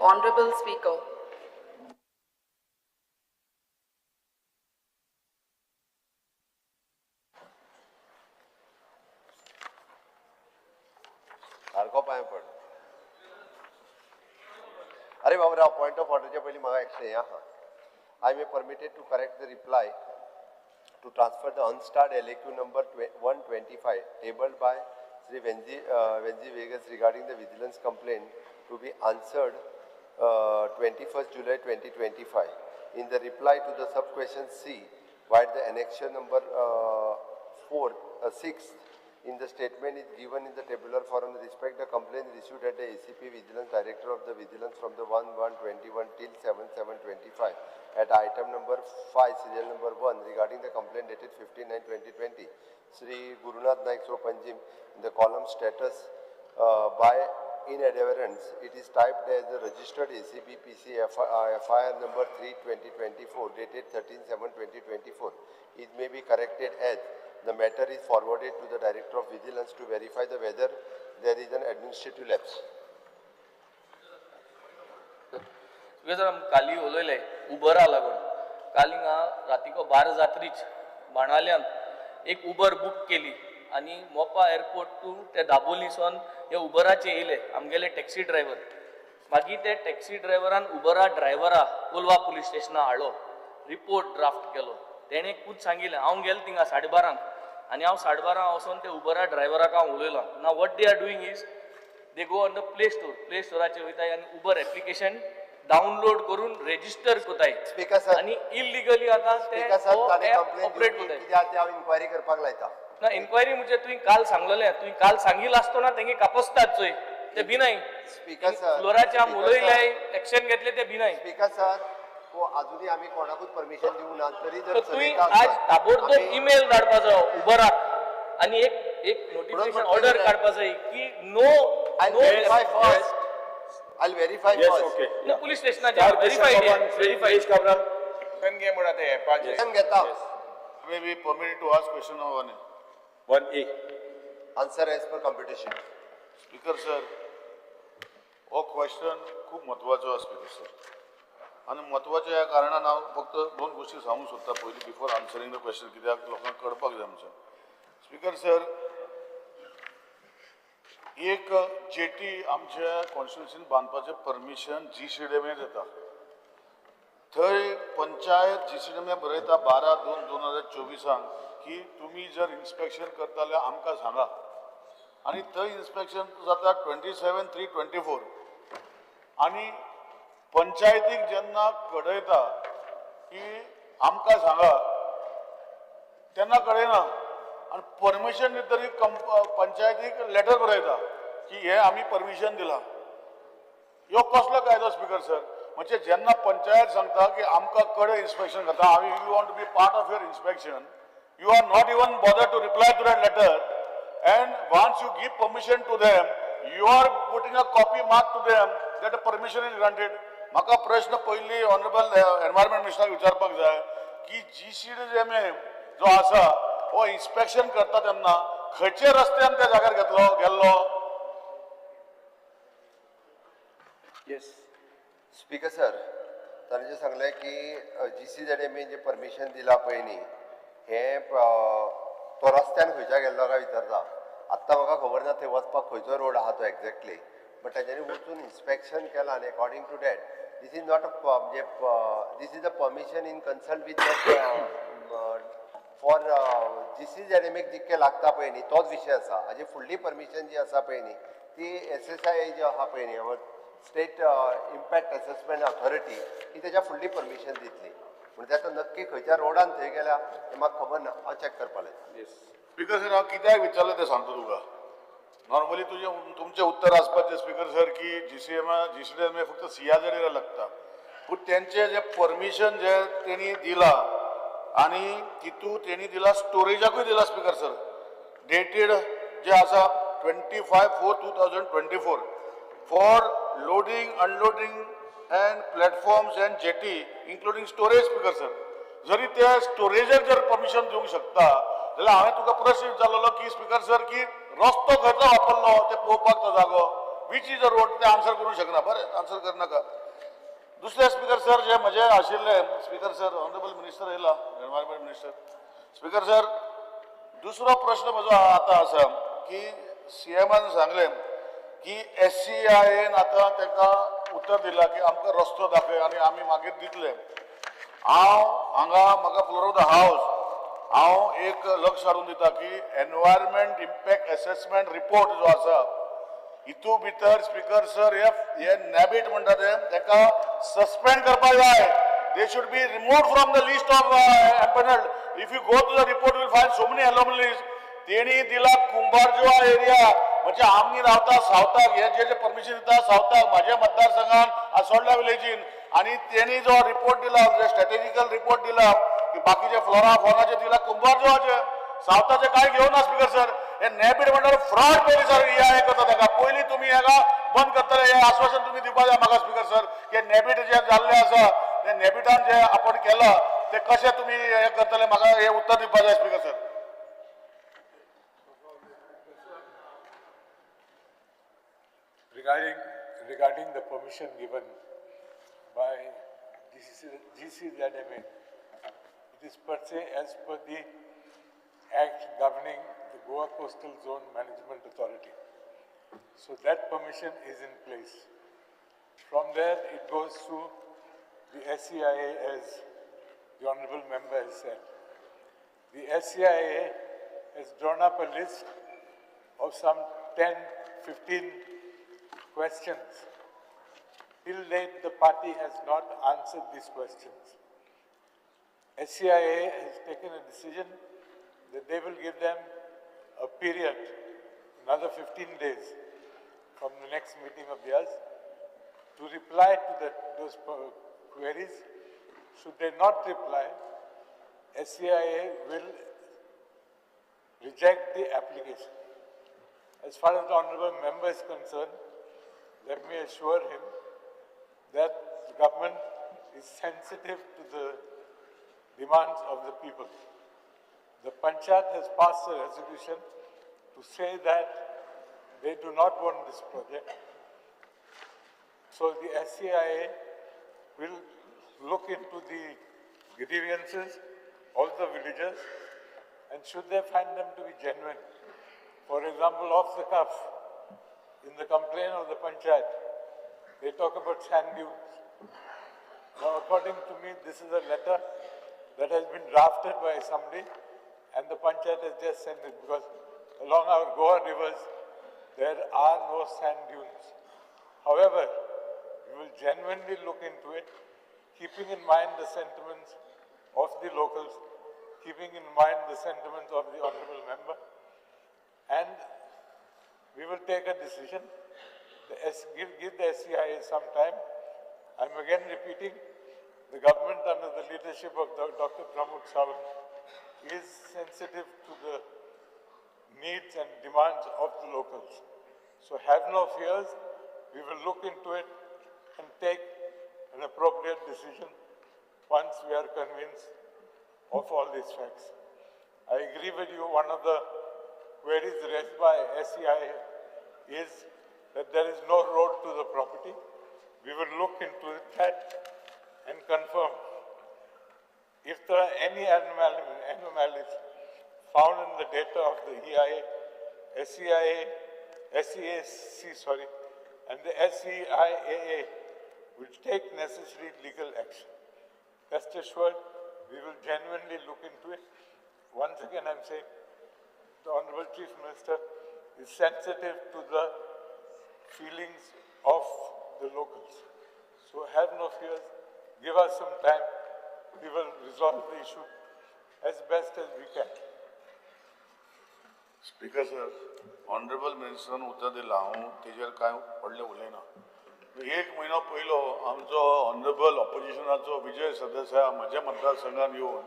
Honorable Speaker. सारको पांय पड. अरे बाबूराव, पॉयंट ऑफ ऑर्डरच्या पयलीं म्हाका एक्स्ट्रा हें आहा. I may permitted to correct the reply to transfer the unstarred LAQ number 125 tabled by Shri Venzi Vegas regarding the vigilance complaint to be answered 21st July 2025. In the reply to the sub question C, vide the annexure number 4, 6 in the statement is given in the tabular form with respect the complaint received at the ACP Vigilance Director of the Vigilance from the 1/1/21 till 7/7/25 at item number 5 serial number 1 regarding the complaint dated 15/9/2020. Sri Gurunath Naik Sro Panjim, in the column status by inadvertence, it is typed as the registered ACB PC FIR number 3/2024 dated 13/7/2024. It may be corrected as the matter is forwarded to the Director of Vigilance to verify the whether there is an administrative lapse. तुवें जर काली उलयले उबरा लागून, काल हिंगा रातीको 12 जात्रीच बाणाल्यान एक Uber book केली आनी मोपा एअरपोर्ट टू ते दाबोलीसून हे उबराचे येयले आमगेले टॅक्सी ड्रायव्हर. मागीर ते टॅक्सी ड्रायव्हरान उबरा ड्रायव्हरा कोलवा पुलीस स्टेशना हाडलो, रिपोर्ट ड्राफ्ट केलो. तेणें खूद सांगिल्लें, हांव गेलो थिंगा 12:30 आनी हांव 12:30 वचोन ते उबरा ड्रायव्हराक हांव उलयलो. Now what they are doing is they go on the Play Store, play स्टोराचेर वयताय आनी उबर एप्लिकेशन डाउनलोड करून रेजिस्टर करताय Speaker sir. आनी इलिगली आतां ते स्पीकर सर, तो ताणें एप कंप्लेन ऑपरेट दिवची करताय. कित्याक ते हांव इन्क्वायरी करपाक लायता. ना, इन्क्वायरी म्हणजे तुवें काल सांगलेलें, तुवें काल सांगिल्लें आसतना तेंगे कापस्तात चोय ते भिनाय. Speaker sir, फ्लोराचे आमी Speaker उलयले, एक्शन घेतले, ते भिनाय. स्पीकर सर, को अजूनही आमी कोणाकूच परमिशन दिवंक ना, तरी जर तर तुवें चलयता आज आसत, ताबडतोब इमेल धाडपाचो उबराक आनी एक एक नोटिफिकेशन म्हणून ऑर्डर म्हटलें काडपा जाय की no I'll no verify first. I'll verify Yes, first. okay. Police स्टेशनाचेर Star question verified number one, Shri verified. Nilesh Cabral. Action घे म्हणा ते ऍपाचेर. Action घेता. May be permitted to ask question number 1. 1A. Answer as per computation. Speaker sir, हो question खूब म्हत्वाचो आसा speaker sir, आनी म्हत्वाच्या ह्या कारणान हांव फक्त दोन गोश्टी सांगूंक सोदता पयलीं बिफोर आन्सरींग the question, कित्याक लोकांक कळपाक जाय आमचें. स्पीकर सर, एक जेटी आमच्या कॉन्स्टिट्युन्सीन बांदपाचें permission G C D M A दिता. थंय panchayat G C D M A बरयता 12/2/2024 की तुमी जर इन्स्पेक्शन करता जाल्यार आमकां सांगा, आनी थंय इन्स्पेक्शन जाता 27/3/24. आनी पंचायतीक जेन्ना कळयता की आमकां सांगा तेन्ना कळयना, आनी परमिशन दितरी पंचायतीक लेटर बरयता की हें आमी परमिशन दिलां. ह्यो कसलो कायदो स्पीकर सर? म्हणजे जेन्ना पंचायत सांगता की आमकां कडेन इन्स्पेक्शन करता, आमी you want to be part of your inspection, you are not even bother to reply to that letter, and once you give permission to them, you are putting a copy mark to them that permission is granted. म्हाका प्रश्न पयलीं honourable environment मिनिस्टराक विचारपाक जाय की G C D M A जो आसा हो inspection करता तेन्ना खंयचे रस्त्यान त्या जाग्यार घेतलो गेल्लो? Yes. Speaker sir, ताणें जें सांगलें की जी सी झेड एम जे परमिशन दिलां पळय न्ही, हें तो रस्त्यान खंयच्या गेल्लो काय विचारता. आत्तां म्हाका खबर ना थंय वचपाक खंयचो रोड आहा तो एक्झॅक्टली, बट तांच्यांनी वचून इन्स्पेक्शन केलां आनी according to that this is not a म्हणजे this is a permission in consult with for G C Z M एक जितकें लागता पळय न्ही तोच विशय आसा. हाजी फुडली परमिशन जी आसा पळय न्ही ती एस एस I जी आहा पळय न्ही, स्टेट इम्पॅक्ट असॅसमेंट ऑथॉरिटी, ही तेच्या फुडली परमिशन दितली. म्हणजे आतां नक्की खंयच्या रोडान थंय गेल्या हें म्हाका खबर ना, हांव चॅक करपा लायता. Yes. Speaker sir, हांव कित्याक विचारलें तें सांगता तुका. नॉर्मली तुजें तुमचें उत्तर आसपाचें स्पीकर सर की G C M G C D M A फक्त सियाझडीला लागता, पूण तेंचें जें परमिशन जें तेणी दिलां आनी तितू तेणी दिलां स्टोरेजाकूय दिलां स्पीकर सर, डेटेड जे आसा 25/4/2024 for loading, unloading and platforms and jetty including storage. Speaker sir, जरी ते स्टोरेजाक जर परमिशन दिवंक शकता जाल्यार हांवें तुका प्रश्न विचारलेलो की स्पीकर सर की रस्तो खंयचो वापरलो ते पळोवपाक तो जागो Which is a road ते आन्सर करूंक शकना. बरें, आन्सर करनाका. दुसरे स्पीकर सर, जे म्हजे आशिल्ले स्पीकर सर, ऑनरेबल मिनिस्टर येयला, एनवायरमेंट मिनिस्टर. स्पीकर सर, दुसरो प्रश्न म्हजो आतां आसा की सीएमान सांगलें की एससीआयएन आतां तांकां उतर दिलां की आमकां रस्तो दाखय आनी आमी मागीर दितले. हांव हांगा म्हाका फ्लोर ऑफ the house हांव एक लक्ष हाडून दिता की एनवायरमेंट इम्पॅक्ट एसेसमेंट रिपोर्ट जो आसा, हितू भितर स्पीकर सर, हे हे नॅबिट म्हणटा ते ताका सस्पेंड करपाक जाय. They should be remove from the list of empanelled. If you go to the report, will find so many anomalies. तेणी दिला कुंभारजुआ एरिया, म्हणजे आमी रावता सावताक, हे जे जे परमिशन दिता सावताक, म्हाज्या मतदारसंघान आसोल्डा विलेजीन. आनी तेणी जो रिपोर्ट दिला, स्ट्रॅटेजिकल रिपोर्ट दिला की बाकीचे फ्लोरा फॉनाचे दिला कुंभारजुआचे, सावताचे काय घेवना. स्पीकर सर, हे नॅबीड म्हणल्यार फ्रॉड. पयली सर हे करता ताका पयली तुमी हेका बंद करतले हे आश्वासन तुमी दिवपा जाय म्हाका स्पीकर सर, की नॅबीड जे जाल्लें आसा, ते नॅबिटान जे आपण केलां ते कशें तुमी हे करतले, म्हाका हे उत्तर दिवपा जाय speaker sir. Regarding the permission given by GCC, GCZMA, it is per se as per the Act governing the Goa Coastal Zone Management Authority. So that permission is in place. From there, it goes to the SEIA, as the honorable member has said. The SEIA has drawn up a list of some 10, 15 questions. Till date, the party has not answered these questions. SEIA has taken a decision that they will give them a period, another 15 days from the next meeting of theirs, to reply to those queries. Should they not reply, SEIA will reject the application. As far as the honorable member is concerned, let me assure him that the government is sensitive to the demands of the people. The Panchayat has passed a resolution to say that they do not want this project. So the SEIA will look into the grievances of the villagers, and should they find them to be genuine, for example, off the cuff, in the complaint of the Panchayat, they talk about sand dunes. Now, according to me, this is a letter that has been drafted by somebody, and the Panchayat has just sent it, because along our Goa rivers, there are no sand dunes. However, we will genuinely look into it, keeping in mind the sentiments of the locals, keeping in mind the sentiments of the honorable member, and we will take a decision. Give the SEIA some time. I'm again repeating, the government under the leadership of Dr. Pramod Sawant is sensitive to the needs and demands of the locals. So have no fears. We will look into it and take an appropriate decision once we are convinced of all these facts. I agree with you, one of the queries raised by SEIA is that there is no road to the property. We will look into that and confirm. If there are any anomalies found in the data of the EIA, SEIA, SEAC, sorry, and the SEIAA will take necessary legal action. Rest assured, we will genuinely look into it. Once again, I'm saying, the Honorable Chief Minister is sensitive to the feelings of the locals. So have no fears, give us some time, we will resolve the issue as best as we can. Speaker sir, honourable मिनिस्टरान उतर दिलां, हांव तेजेर कांय व्हडलें उलयना. एक म्हयनो पयलो आमचो ऑनरेबल ऑपोजिशनाचो विजय सरदेसाय म्हज्या मतदारसंघान येवन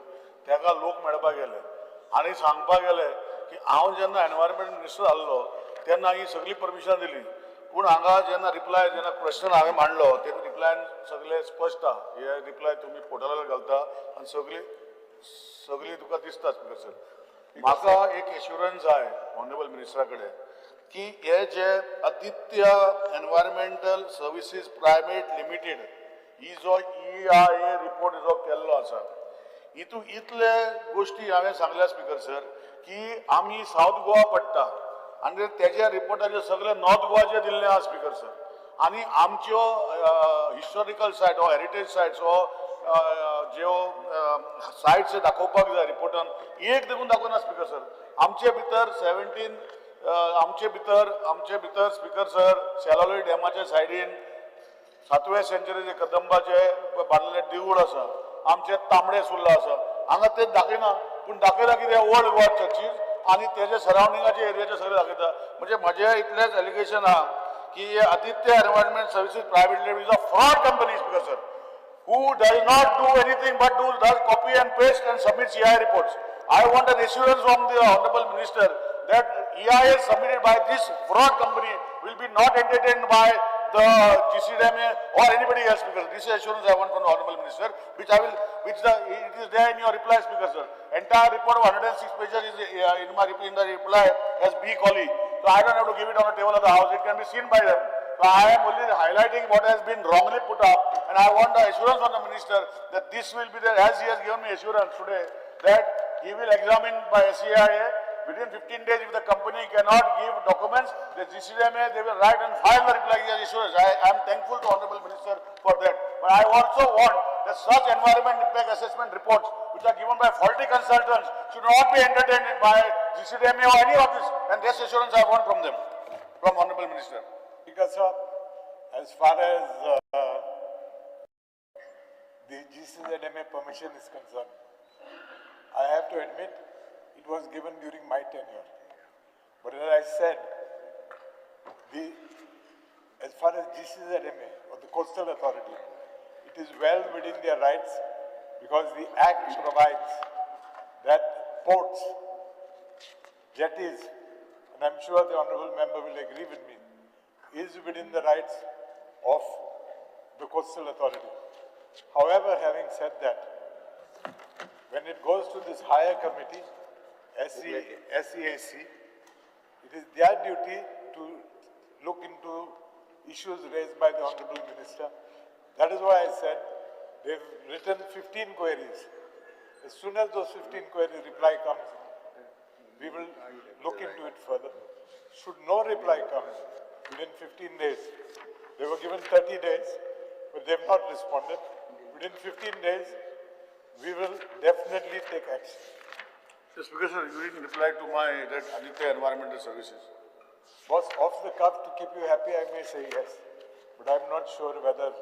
ताका लोक मेळपाक गेले आनी सांगपाक गेले की हांव जेन्ना एनवायरमेंट मिनिस्टर आहलो तेन्ना ही सगळी परमिशनां दिली, पूण हांगा जेन्ना रिप्लाय, जेन्ना क्वेश्चन हांवें मांडलो ते रिप्लायन सगळे स्पश्ट आहा. हे रिप्लाय तुमी पोर्टलार घालता आनी सगळी सगळी तुका दिसता. स्पीकर सर, म्हाका एक एश्युरन्स जाय ऑनरेबल मिनिस्टरा कडेन की हे जे Aditya environmental services private limited ही जो EIA report जो केल्लो आसा हितून इतले गोश्टी हांवें सांगल्या स्पीकर सर की आमी सावथ गोवा पडटा आनी तेज्या रिपोर्टाचेर सगळे नॉर्थ गोवाचे दिल्ले आहा स्पीकर सर. आनी आमच्यो हिस्टॉरिकल सायट वा हेरिटेज सायट्स वा ज्यो सायट्स दाखोवपाक जाय रिपोर्टान एक देखून दाखोवना स्पीकर सर. आमचे भितर 17 आमचे भितर स्पीकर सर सेलालोय डॅमाच्या सायडीन 7व्या सेंचुरीचे कदंबाचे बांदलेले देवूळ आसा, आमचे तांबडे सुर्ला आसा, हांगा ते दाखयना पूण दाखयला कितें ओल्ड गोवा चर्चीस आनी तेजे सरावंडिंगाचे एरियाचे सगळे दाखयता. म्हणजे म्हजें इतलेंच एलिगेशन आहा की Aditya environment services private limited is a fraud company speaker sir, who does not do anything but does copy and paste and submits EIA reports. I want an assurance from the Honorable Minister that EIA submitted by this fraud company will be not entertained by the GCDMA or anybody else, because this assurance I want from the Honorable Minister, which I will, which the, it is there in your reply, Speaker sir. Entire report of 106 pages is in my in the reply as B Collie. So I don't have to give it on the table of the house, it can be seen by them. So I am only highlighting what has been wrongly put up, and I want the assurance from the minister that this will be there, as he has given me assurance today, that he will examine by SEIA within 15 days. If the company cannot give documents, the GCDMA, they will write and file the reply as assurance. I am thankful to Honorable Minister for that. But I also want that such environment impact assessment reports, which are given by faulty consultants, should not be entertained by GCDMA or any of this. And this assurance I want from them, from Honorable Minister. Speaker sir, as far as the GCZMA permission is concerned, I have to admit it was given during my tenure. But as I said, as far as GCZMA or the Coastal Authority, it is well within their rights because the Act provides that ports, jetties, and I'm sure the Honorable Member will agree with me, is within the rights of the Coastal Authority. However, having said that, when it goes to this higher committee, SEAC, it is their duty to look into issues raised by the Honorable Minister. That is why I said they've written 15 queries. As soon as those 15 queries reply comes, we will look into it further. Should no reply come within 15 days, they were given 30 days, but they have not responded. Within 15 days, we will definitely take action. So, Speaker sir, you didn't reply to my that Aditya Environmental Services. Boss, off the cuff, to keep you happy, I may say yes, but I'm not sure whether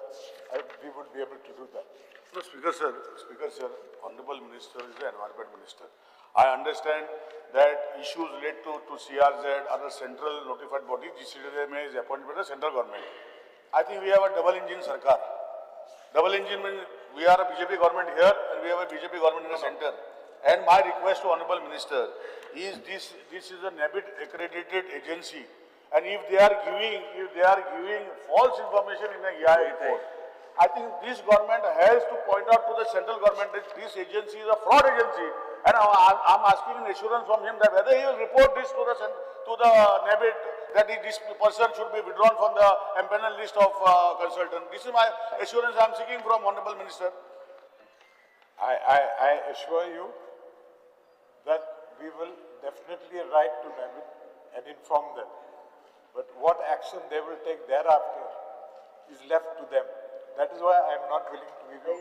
we would be able to do that. No, Speaker sir, Honorable Minister is the Environment Minister. I understand that issues related to CRZ are the central notified body. GCDMA is appointed by the central government. I think we have a double engine sarkar. Double engine means we are a BJP government here and we have a BJP government in the center. And my request to Honorable Minister is this is a NABIT accredited agency, and if they are giving false information in the EIA report, I think this government has to point out to the central government that this agency is a fraud agency. And I'm asking an assurance from him that whether he will report this to the NABIT, that this person should be withdrawn from the empanel list of consultant. This is my assurance I'm seeking from Honorable Minister. I assure you that we will definitely write to NABIT and inform them. But what action they will take thereafter is left to them. That is why I am not willing to give you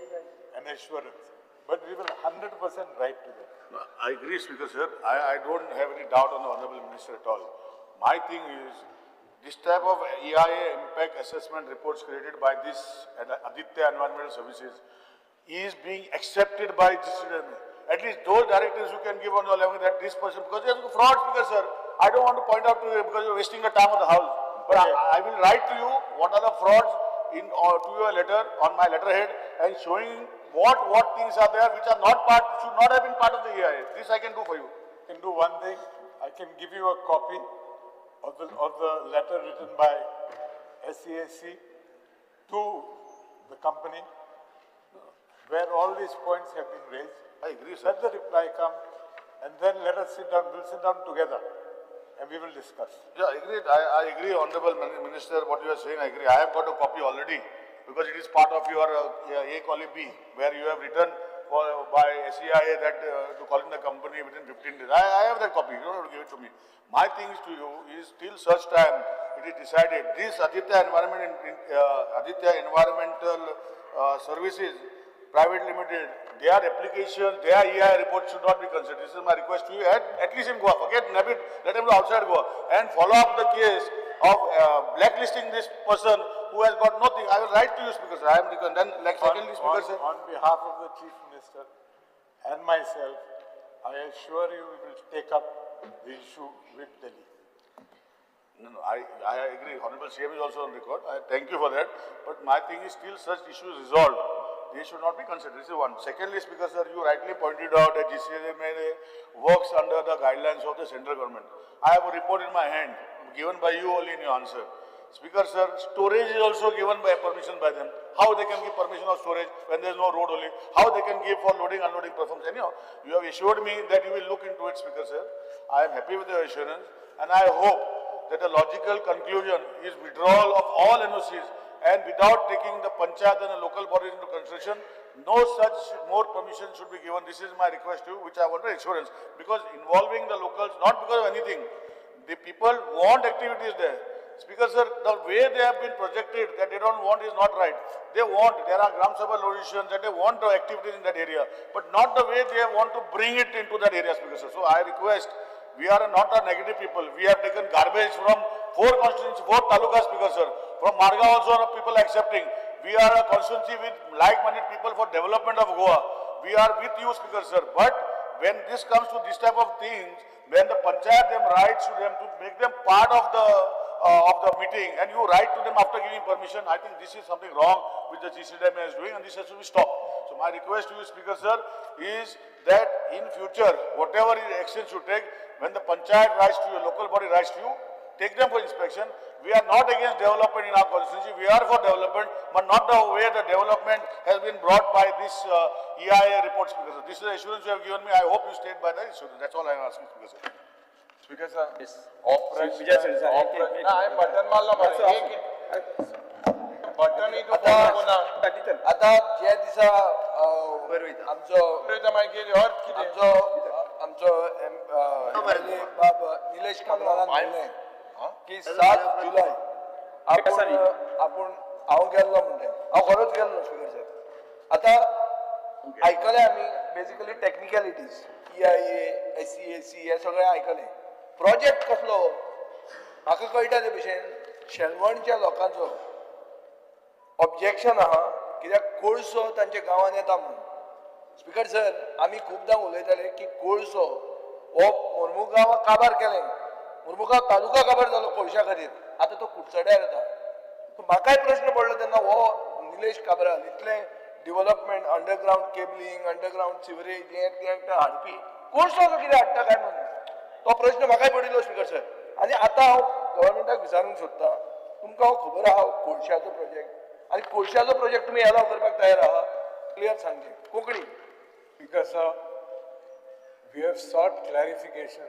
an assurance. But we will 100% write to them. No, I agree, Speaker sir. I don't have any doubt on the Honorable Minister at all. My thing is, this type of EIA impact assessment reports created by this Aditya Environmental Services is being accepted by GCDMA. At least those directives you can give on the level that this person, because there's fraud, Speaker sir. I don't want to point out to you because you're wasting the time of the house. But okay. I will write to you what are the frauds in or to your letter on my letterhead and showing what things are there which are not part, should not have been part of the EIA. This I can do for you. I can do one thing. I can give you a copy of the letter written by SEAC to the company where all these points have been raised. I agree, sir. Let the reply come and then let us sit down. We'll sit down together and we will discuss. Yeah, agreed. I agree, Honorable Minister, what you are saying, I agree. I have got a copy already because it is part of your A column B, where you have written for, by SEIA that to call in the company within 15 days. I have that copy. You don't have to give it to me. My thing is to you is till such time it is decided, this Aditya Environment, Aditya Environmental Services Private Limited, their application, their EIA report should not be considered. This is my request to you, at least in Goa. Forget Nabit, let him go outside Goa and follow up the case of blacklisting this person who has got nothing. I will write to you, Speaker sir. I am the then, like secondly, Speaker sir. On behalf of the Chief Minister and myself, I assure you we will take up the issue with Delhi. No, no, I agree. Honorable CM is also on record. I thank you for that. But my thing is still such issues resolved, they should not be considered. This is one. Secondly, Speaker sir, you rightly pointed out that GCDMA works under the guidelines of the central government. I have a report in my hand, given by you only in your answer. Speaker sir, storage is also given by permission by them. How they can give permission of storage when there is no road only? How they can give for loading, unloading performance? Anyhow, you have assured me that you will look into it, Speaker sir. I am happy with your assurance and I hope that the logical conclusion is withdrawal of all NOCs and without taking the panchayat and the local bodies into consideration, no such more permission should be given. This is my request to you, which I want assurance. Because involving the locals, not because of anything, the people want activities there. Speaker sir, the way they have been projected that they don't want is not right. They want, there are Gram Sabha resolutions that they want the activities in that area, but not the way they want to bring it into that area, Speaker sir. So I request, we are not a negative people. We have taken garbage from 4 constituencies, 4 talukas, Speaker sir. From Margao also people are accepting. We are a constituency with like-minded people for development of Goa. We are with you, Speaker sir. But when this comes to this type of things, when the panchayat them writes to them to make them part of the meeting, and you write to them after giving permission, I think this is something wrong which the GCDMA is doing, and this has to be stopped. So my request to you, Speaker sir, is that in future, whatever actions you take, when the panchayat writes to you, local body writes to you, take them for inspection. We are not against development in our constituency. We are for development, but not the way the development has been brought by this EIA report, Speaker sir. This is the assurance you have given me. I hope you stand by that assurance. That's all I am asking, Speaker sir. Speaker sir, Yes. Operation, button मारला मरे. Button आता जे दिसा आमचो आमचो बाब निलेश काब्रालान म्हणलें की 7 जुलय आपूण हांव गेल्लो म्हणटे, हांव खरोच गेल्लो स्पीकर साहेब. आतां आयकलें आमी बेसिकली टॅक्निकलिटीज, EIA, SEAC हे सगळें आयकलें. प्रोजेक्ट कसलो म्हाका कळटा ते भशेन शेलवणच्या लोकांचो ऑब्जेक्शन आहा कित्याक कोळसो तांच्या गांवांत येता म्हणून. स्पीकर सर, आमी खुबदां उलयताले की कोळसो हो मोर्मुगांवाक काबार केलें, मोर्मुगांव तालुका काबार जालो कोळशा खातीर, आतां तो कुडचड्यार येता. म्हाकाय प्रश्न पडलो तेन्ना हो निलेश काब्राल इतलें development, underground cabling, underground sewerage हें तें हाडपी कोळसो कितें हाडटा काय म्हणून तो प्रश्न म्हाकाय पडिल्लो स्पीकर सर. आनी आतां हांव गव्हर्मेंटाक विचारूंक सोदतां, तुमकां हांव खबर आहा कोळशाचो प्रोजेक्ट, आनी कोळशाचो प्रोजेक्ट तुमी एलाव करपाक तयार आहा? क्लियर सांगचें Konkani. Speaker sir, we have sought clarification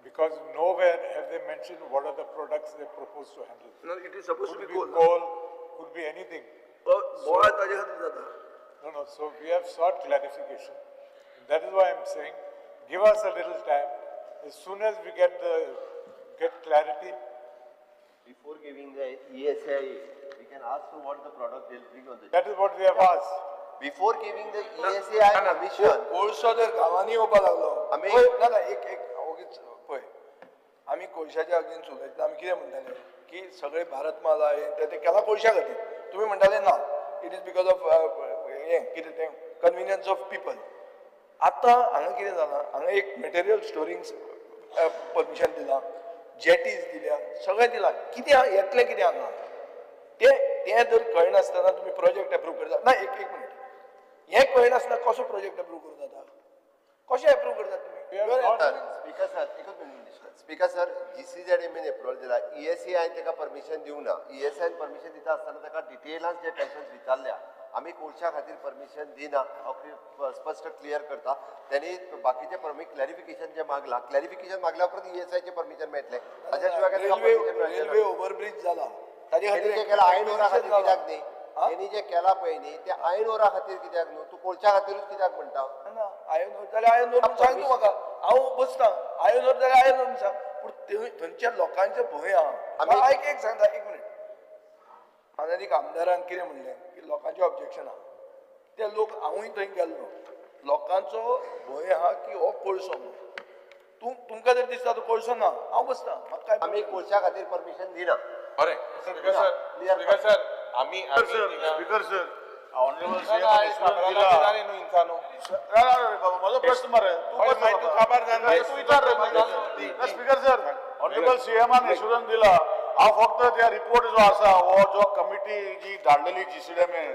because nowhere have they mentioned what are the products they propose to handle. No, it is supposed to Could be be coal. coal, could be anything. बोळा ताजे खातीर जाता. No, no, so we have sought clarification. That is why I am saying, give us a little time. As soon as we get clarity. Before giving the ESIA, we can ask for what the product they will bring on the. That is what we have asked. Before giving the ESAI permission, कोळसो जर गांवांनी येवपाक लागलो, आमी ना ना एक एक ओगीच पळय, आमी कोळशाच्या अगेन्स्ट उलयतना आमी कितें म्हणटाले की सगळे भारतमाला हें तें केलां कोळशा खातीर. तुमी म्हणटाले ना, it is because of हें कितें तें कन्विनियन्स ऑफ पिपल. आतां हांगा कितें जालां, हांगा एक मटेरियल स्टोरींग परमिशन दिलां, जेटीज दिल्या, सगळें दिलां, कितें येतलें कितें हांगा तें तें जर कळनासतना तुमी प्रोजेक्ट एप्रूव करता ना. एक एक मिनिट, हें कळनासतना कसो प्रोजेक्ट एप्रूव करूं जाता? कशें एप्रूव करतात तुमी? स्पीकर सर, एकच minute. Speaker sir, GCZMA approval दिला, ESAI ताका परमिशन दिवंक ना. ESI permission दिता आसतना ताका डिटेलान जे क्वेश्चन्स विचारल्या आमी कोळशा खातीर परमिशन दिना हांव स्पश्ट क्लियर करता. त्यांनी बाकीचे परमी क्लॅरिफिकेशन जे मागला, क्लॅरिफिकेशन मागल्या उपरांत ईएसआयचे परमिशन मेळटलें. ताच्या शिवाय काय तुका रेल्वे permission मेळचें ना. रेल्वे ओव्हरब्रिज जाला ताजे तेणी खातीर जे केला आयन ओरा खातीर जाला. कित्याक न्ही? हा? तेणी जे केला पळय न्ही ते आयन ओरा खातीर कित्याक न्हू? तूं कोळशा खातीरूच कित्याक म्हणटा? ना, आयन ओर जाल्यार आयन ओर म्हूण सांग तूं म्हाका, हांव बसता. आयन ओर जाल्यार आयन ओर म्हूण सांग, पूण थंयच्या लोकांचे भंय आहा. आयक, एक सांगता, एक मिनीट. आनी आमदारान कितें म्हणलें की लोकांचें ऑब्जेक्शन आहा. ते लोक, हांवूय थंय गेल्लो, लोकांचो भंय आहा की हो कोळसो म्हणून. तूं तुमकां जर दिसता तो कोळसो ना, हांव बसता, म्हाका काय आमी कोळशा खातीर परमिशन दिना. बरें, स्पीकर सर, स्पीकर सर, आमी sir, speaker sir, honourable ना, ना, सीएम काब्राला दिला. दिला न्हू इन्सानो. ना ना रे बाबा, म्हजो प्रश्न मरे तूं. हय, मागीर तूं काबार जावन तूं विचार रे मागीर. स्पीकर सर, ऑनरेबल सीएमान एश्युरन्स दिला. हांव फक्त त्या रिपोर्ट जो आसा, हो जो कमिटी जी धाडलेली जीसीडीएमए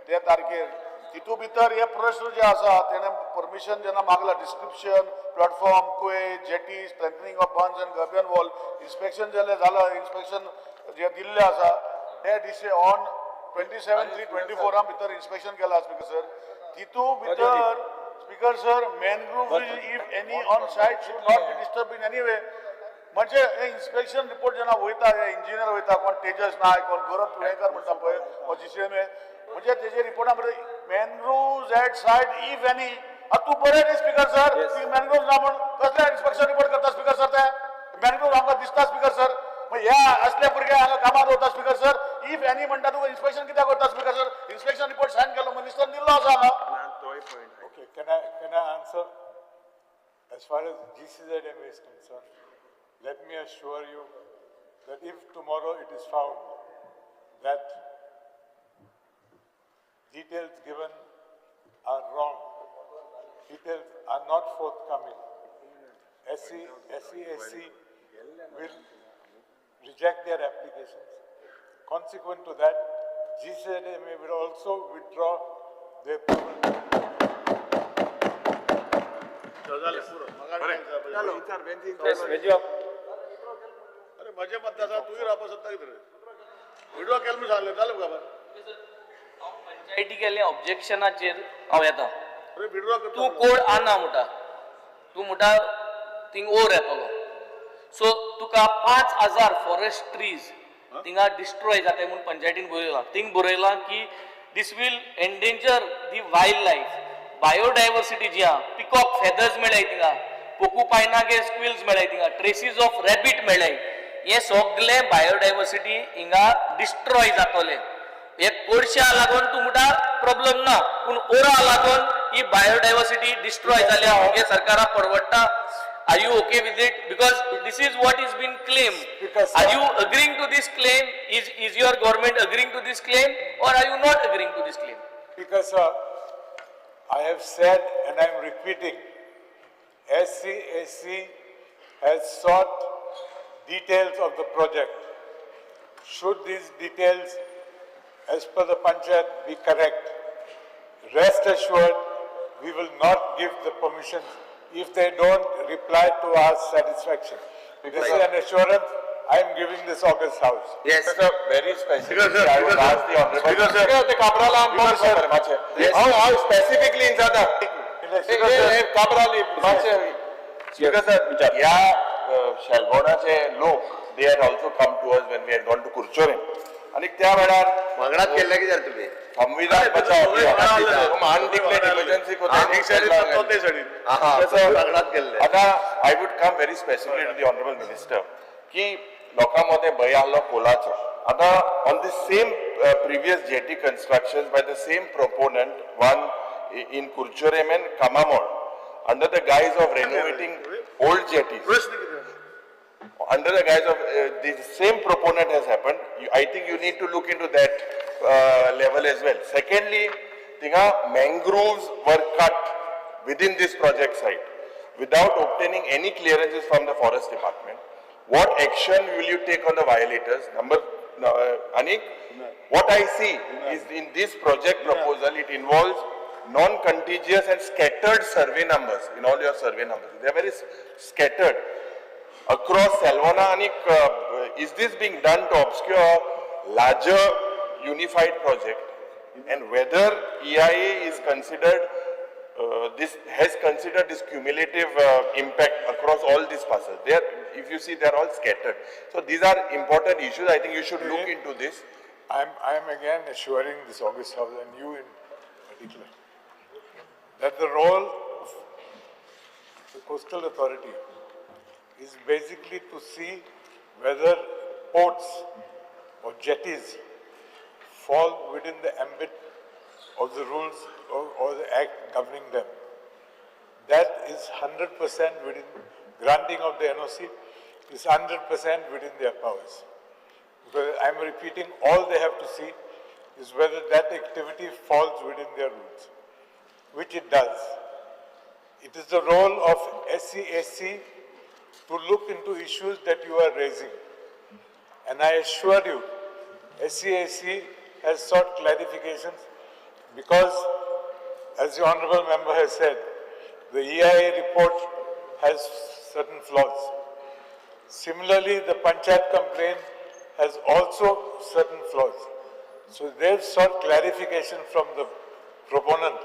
त्या तारखेर, तितू भितर हे प्रश्न जे आसा, तेणे परमिशन जेन्ना मागला, description, platform, quay, jetty, strengthening of bunds and gabion wall, inspection जालें जाला, इन्स्पेक्शन जे दिल्लें आसा ते डिसे ऑन 27/3/24 भितर इन्स्पेक्शन केला. स्पीकर सर, तितू भितर, speaker sir, mangrove if any on site should not be disturb in any way. म्हणजे हे इन्स्पेक्शन रिपोर्ट जेन्ना वयता, हे इंजिनियर वयता, कोण तेजस नायक, कोण गौरव तुळेकर म्हणटा पळय, हो जीसीएमए, म्हणजे तेजे रिपोर्टा भितर mangrove at site if any. तूं बरें न्ही स्पीकर सर, ती मॅनग्रूव ना म्हण कसले इन्स्पेक्शन रिपोर्ट करता स्पीकर सर? ते मॅनग्रूव आमकां दिसता स्पीकर सर. मग ह्या असल्या भुरग्यांक हांगा कामार दवरता स्पीकर सर? If any म्हणटा, तुका इन्स्पेक्शन कित्याक करता speaker sir? Inspection report sign केलो मिनिस्टर दिल्लो आसा हांगा. Okay, can I answer? As far as GCZMA is concerned, let me assure you that if tomorrow it is found that details given are wrong, details are not forthcoming, SEAC will reject their applications. Consequent to that, GCZMA will also withdraw their approval. अरे, म्हजे मत आसा, तुवें रावपा सोदता कितें रे? Withdraw केलें म्हूण सांगलें, जालें काबार. पंचायती केल्ले ऑब्जेक्शनाचेर हांव येता. अरे, विड्रॉ करता. तूं कोड आना म्हणटा, तूं म्हणटा थिंग ओर येतलो, सो तुका 5000 फॉरेस्ट ट्रीज थिंगा डिस्ट्रॉय जाताय म्हूण पंचायतीन बरयलां. थिंग बरयलां की this will endanger the wild life, biodiversity जी आहा. पिकॉक फेदर्स मेळ्ळाय थिंगा, पोकुपायनागे स्क्विल्स मेळ्ळाय थिंगा, ट्रेसीस ऑफ रॅबीट मेळ्ळाय. हे सगळें बायोडायवर्सिटी हिंगा डिस्ट्रॉय जातलें. हे कोळशा लागून तूं म्हणटा प्रॉब्लम ना, पूण ओरा लागून ही बायोडायवर्सिटी डिस्ट्रॉय जाल्या हे सरकाराक परवडटा? Are you okay with it? Because this is what is been claim. Because, Are you agreeing to this claim? Is your government agreeing to this claim or are you not agreeing to this claim? Because, sir, I have said and I am repeating, SCAC has sought details of the project. Should these details, as per the panchayat, be correct, rest assured, we will not give the permission if they don't reply to our satisfaction. This is an assurance I am giving this august house. Yes. Sir, very specifically, Speaker sir, I would Speaker sir, ask the honorable. Speaker sir. ते काब्राला Speaker sir. मातशें. हांव हांव specifically विचारता. Speaker sir. Cabral मातशें. Speaker sir, ह्या शेलबोणाचे लोक, they had also come to us when we had gone to Curchorem आनी त्या वेळार वांगडाच केल्ले कित्याक तुमी? संविधान बचाव अनडिक्लेअर्ड इमर्जन्सी. एक सायडीन तो ते सायडीन. आहा, वांगडाच केल्ले. आतां I would come very specifically to the honourable minister की लोकां मदें भंय आहलो कोलाचो. आतां on the same previous jetty construction by the same proponent, one in Curchorem and Camamol, under the guise of renovating old jetties, प्रश्न कितें? Under the guise of the same proponent has happened. I think you need to look into that level as well. Secondly, Tinga mangroves were cut within this project site without obtaining any clearances from the forest department. What action will you take on the violators? Number, Anik, what I see is in this project proposal, it involves non-contiguous and scattered survey numbers in all your survey numbers. They are very scattered across Salvana. Anik, is this being done to obscure larger unified project? And whether EIA is considered, this has considered this cumulative impact across all these parcels. They are, if you see, they are all scattered. So these are important issues. I think you should look into this. I'm again assuring this august house and you in particular that the role of the coastal authority is basically to see whether ports or jetties fall within the ambit of the rules or the act governing them. That is 100% within granting of the NOC is 100% within their powers. Because I'm repeating, all they have to see is whether that activity falls within their rules, which it does. It is the role of SEAC to look into issues that you are raising. And I assure you, SEAC has sought clarifications because, as the Honorable Member has said, the EIA report has certain flaws. Similarly, the Panchayat complaint has also certain flaws. So they've sought clarification from the proponent,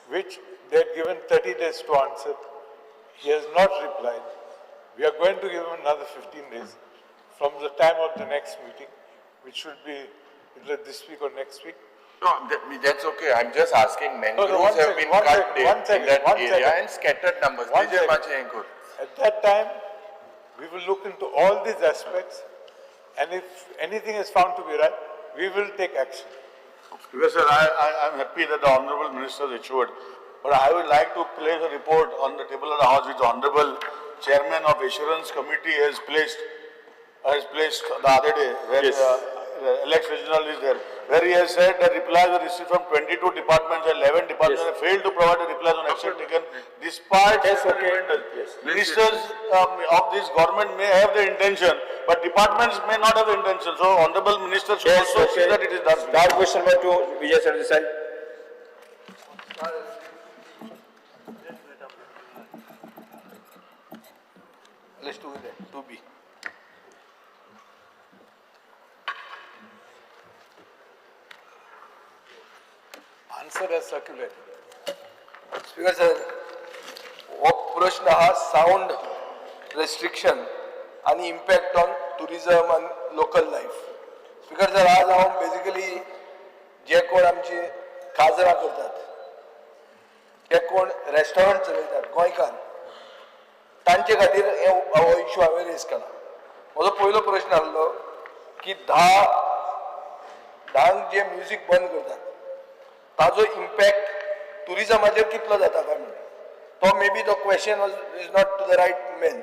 which they had given 30 days to answer. He has not replied. We are going to give him another 15 days from the time of the next meeting, which should be either this week or next week. No, that's okay. I'm just asking, mangroves No, no, one have second, been one cut second, one in second, that one area second. and scattered numbers. One Vijay second. Mache. At that time, we will look into all these aspects, and if anything is found to be right, we will take action. Because sir, I am happy that the Honorable Minister has assured, but I would like to place a report on the table of the House which the Honorable Chairman of Assurance Committee has placed the other day, where Yes. Alex Reginald is there, where he has said that replies were received from 22 departments and 11 departments Yes. have failed to provide the replies on action taken despite Yes, okay. reminders. Yes. Ministers of this government may have the intention, but departments may not have the intention. So, Honorable Minister should Yes, also see okay. that it is done. Star question number 2, Vijay Sardesai. Let's do it, 2B. Answer as circulated. Speaker sir, हो प्रश्न आहा sound restriction आनी impact on tourism आनी local life. Speaker sir, आज हांव basically जे कोण आमची काजरां करतात, जे कोण रेस्टॉरंट चलयतात गोंयकार, तांचे खातीर हे हो इशू हांवें रेज केला. म्हजो पयलो प्रश्न आसलो की 10 जे म्युजीक बंद करतात ताजो इम्पॅक्ट टुरिजमाचेर कितलो जाता काय म्हणून. तो may be the question is not to the right man,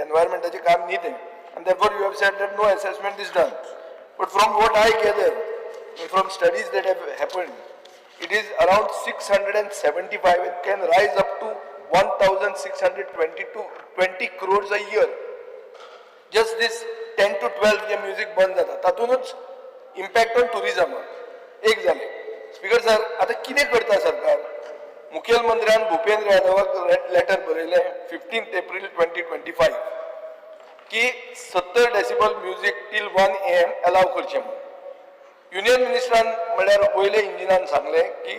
एनवायरमेंटाचें काम न्ही तें, आनी therefore you have said that no assessment is done. But from what I gather, from studies that have happened, it is around 675, it can rise up to 1622 20 crores a year. Just this 10 to 12 J music बंद जाता तातूनच impact on tourism एक जालें. Speaker sir, आतां कितें करता सरकार? मुखेलमंत्र्यान Bhupendra यादवाक letter बरयलें 15 एप्रील 2025 की 70 decibel music till 1 AM allow करचें म्हणून. युनियन मिनिस्टरान म्हणल्यार वयल्या इंजिनान सांगलें की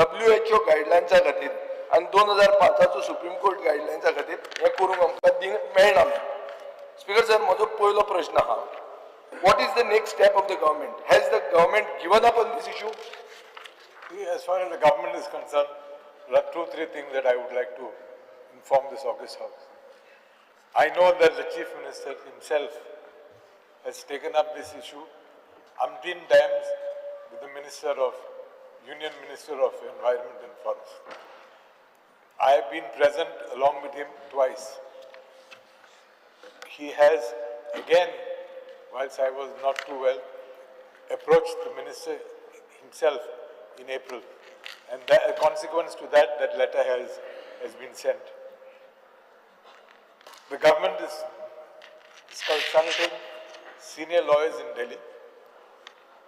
WHO गायडलायन्सा खातीर आनी 2005 सुप्रीम कोर्ट गायडलायन्सा खातीर हें करूंक आमकां दिवंक मेळना म्हणून. स्पीकर सर, म्हजो पयलो प्रश्न आहा, what is the next step of the government? Has the government given up on this issue? As far as the government is concerned, there are 2-3 things that I would like to inform this august house. I know that the Chief Minister himself has taken up this issue umpteen times with the Union Minister of Environment and Forest. I have been present along with him twice. He has again, whilst I was not too well, approached the minister himself in April. And that, a consequence to that, that letter has been sent. The government is consulting senior lawyers in Delhi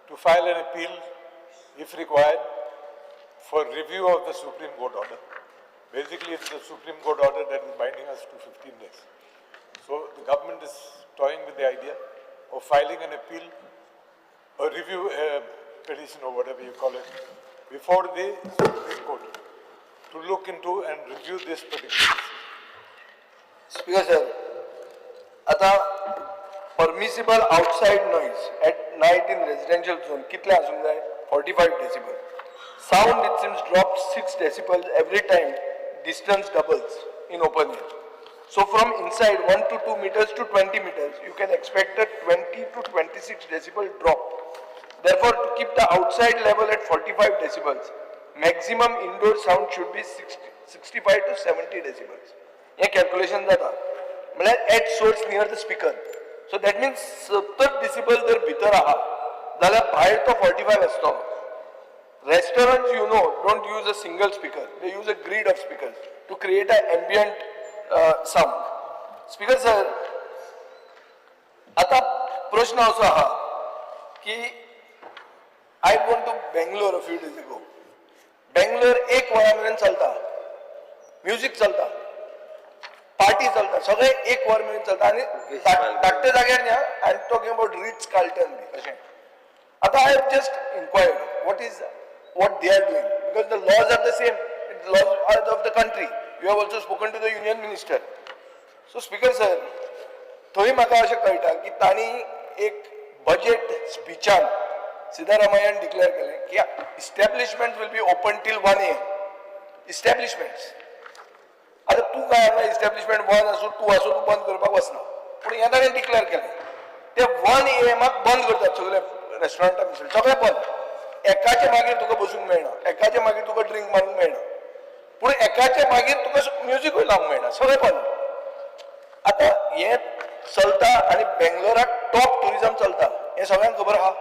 to file an appeal, if required, for review of the Supreme Court order. Basically, it's the Supreme Court order that is binding us to 15 days. So the government is toying with the idea of filing an appeal, a review, petition or whatever you call it before the Supreme Court to look into and review this particular decision. Speaker sir, आता permissible outside noise at night in residential zone कितले आसूंक जाय? 45 decibel. Sound, it seems, drop 6 decibel every time distance doubles in open air. So from inside 1 to 2 meters to 20 meters, you can expect a 20 to 26 decibel drop. Therefore, to keep the outside level at 45 decibels, maximum indoor sound should be 60, 65 to 70 decibels. हे calculation जाता म्हळ्यार at source near the speaker. So that means 70 decibel जर भितर आहा जाल्यार भायर तो 45 आसतलो. Restaurants, don't use a single speaker. They use a grid of speakers to create an ambient sound. Speaker sir, आता प्रश्न असो आहा की I went to Bangalore a few days ago. Bangalore एक वरा मेरेन चलता, म्युजीक चलता, पार्टी चलता, सगळे एक वर मेरेन चलता आनी धाकटे जाग्यार न्ही. I am talking about Ritz Carlton बी अशें. आता I have just inquired what they are doing, because the laws are the same, laws are of the country. You have also spoken to the union minister. So speaker sir, थंय म्हाका अशें कळटा की तांणी एक budget स्पिचान सिद्धारामय्यान declare केलें की establishment will be open till 1 a.m. Establishments. आतां तूं काय हांगा इस्टॅब्लिशमेंट 1 आसूं, 2 आसूं, तूं बंद करपाक वचना, पूण हें ताणें डिक्लेअर केलें. ते 1 ए.एमाक बंद करतात सगळे रेस्टॉरंटां बिस्टॉरंट सगळें बंद. एकाचे मागीर तुका बसूंक मेळना, एकाचे मागीर तुका ड्रिंक मारूंक मेळना, पूण एकाचे मागीर तुका म्युजिकूय लावंक मेळना, सगळें बंद. आतां हें चलता आनी बेंगलोराक टॉप टुरिजम चलता हें सगळ्यांक खबर आहा.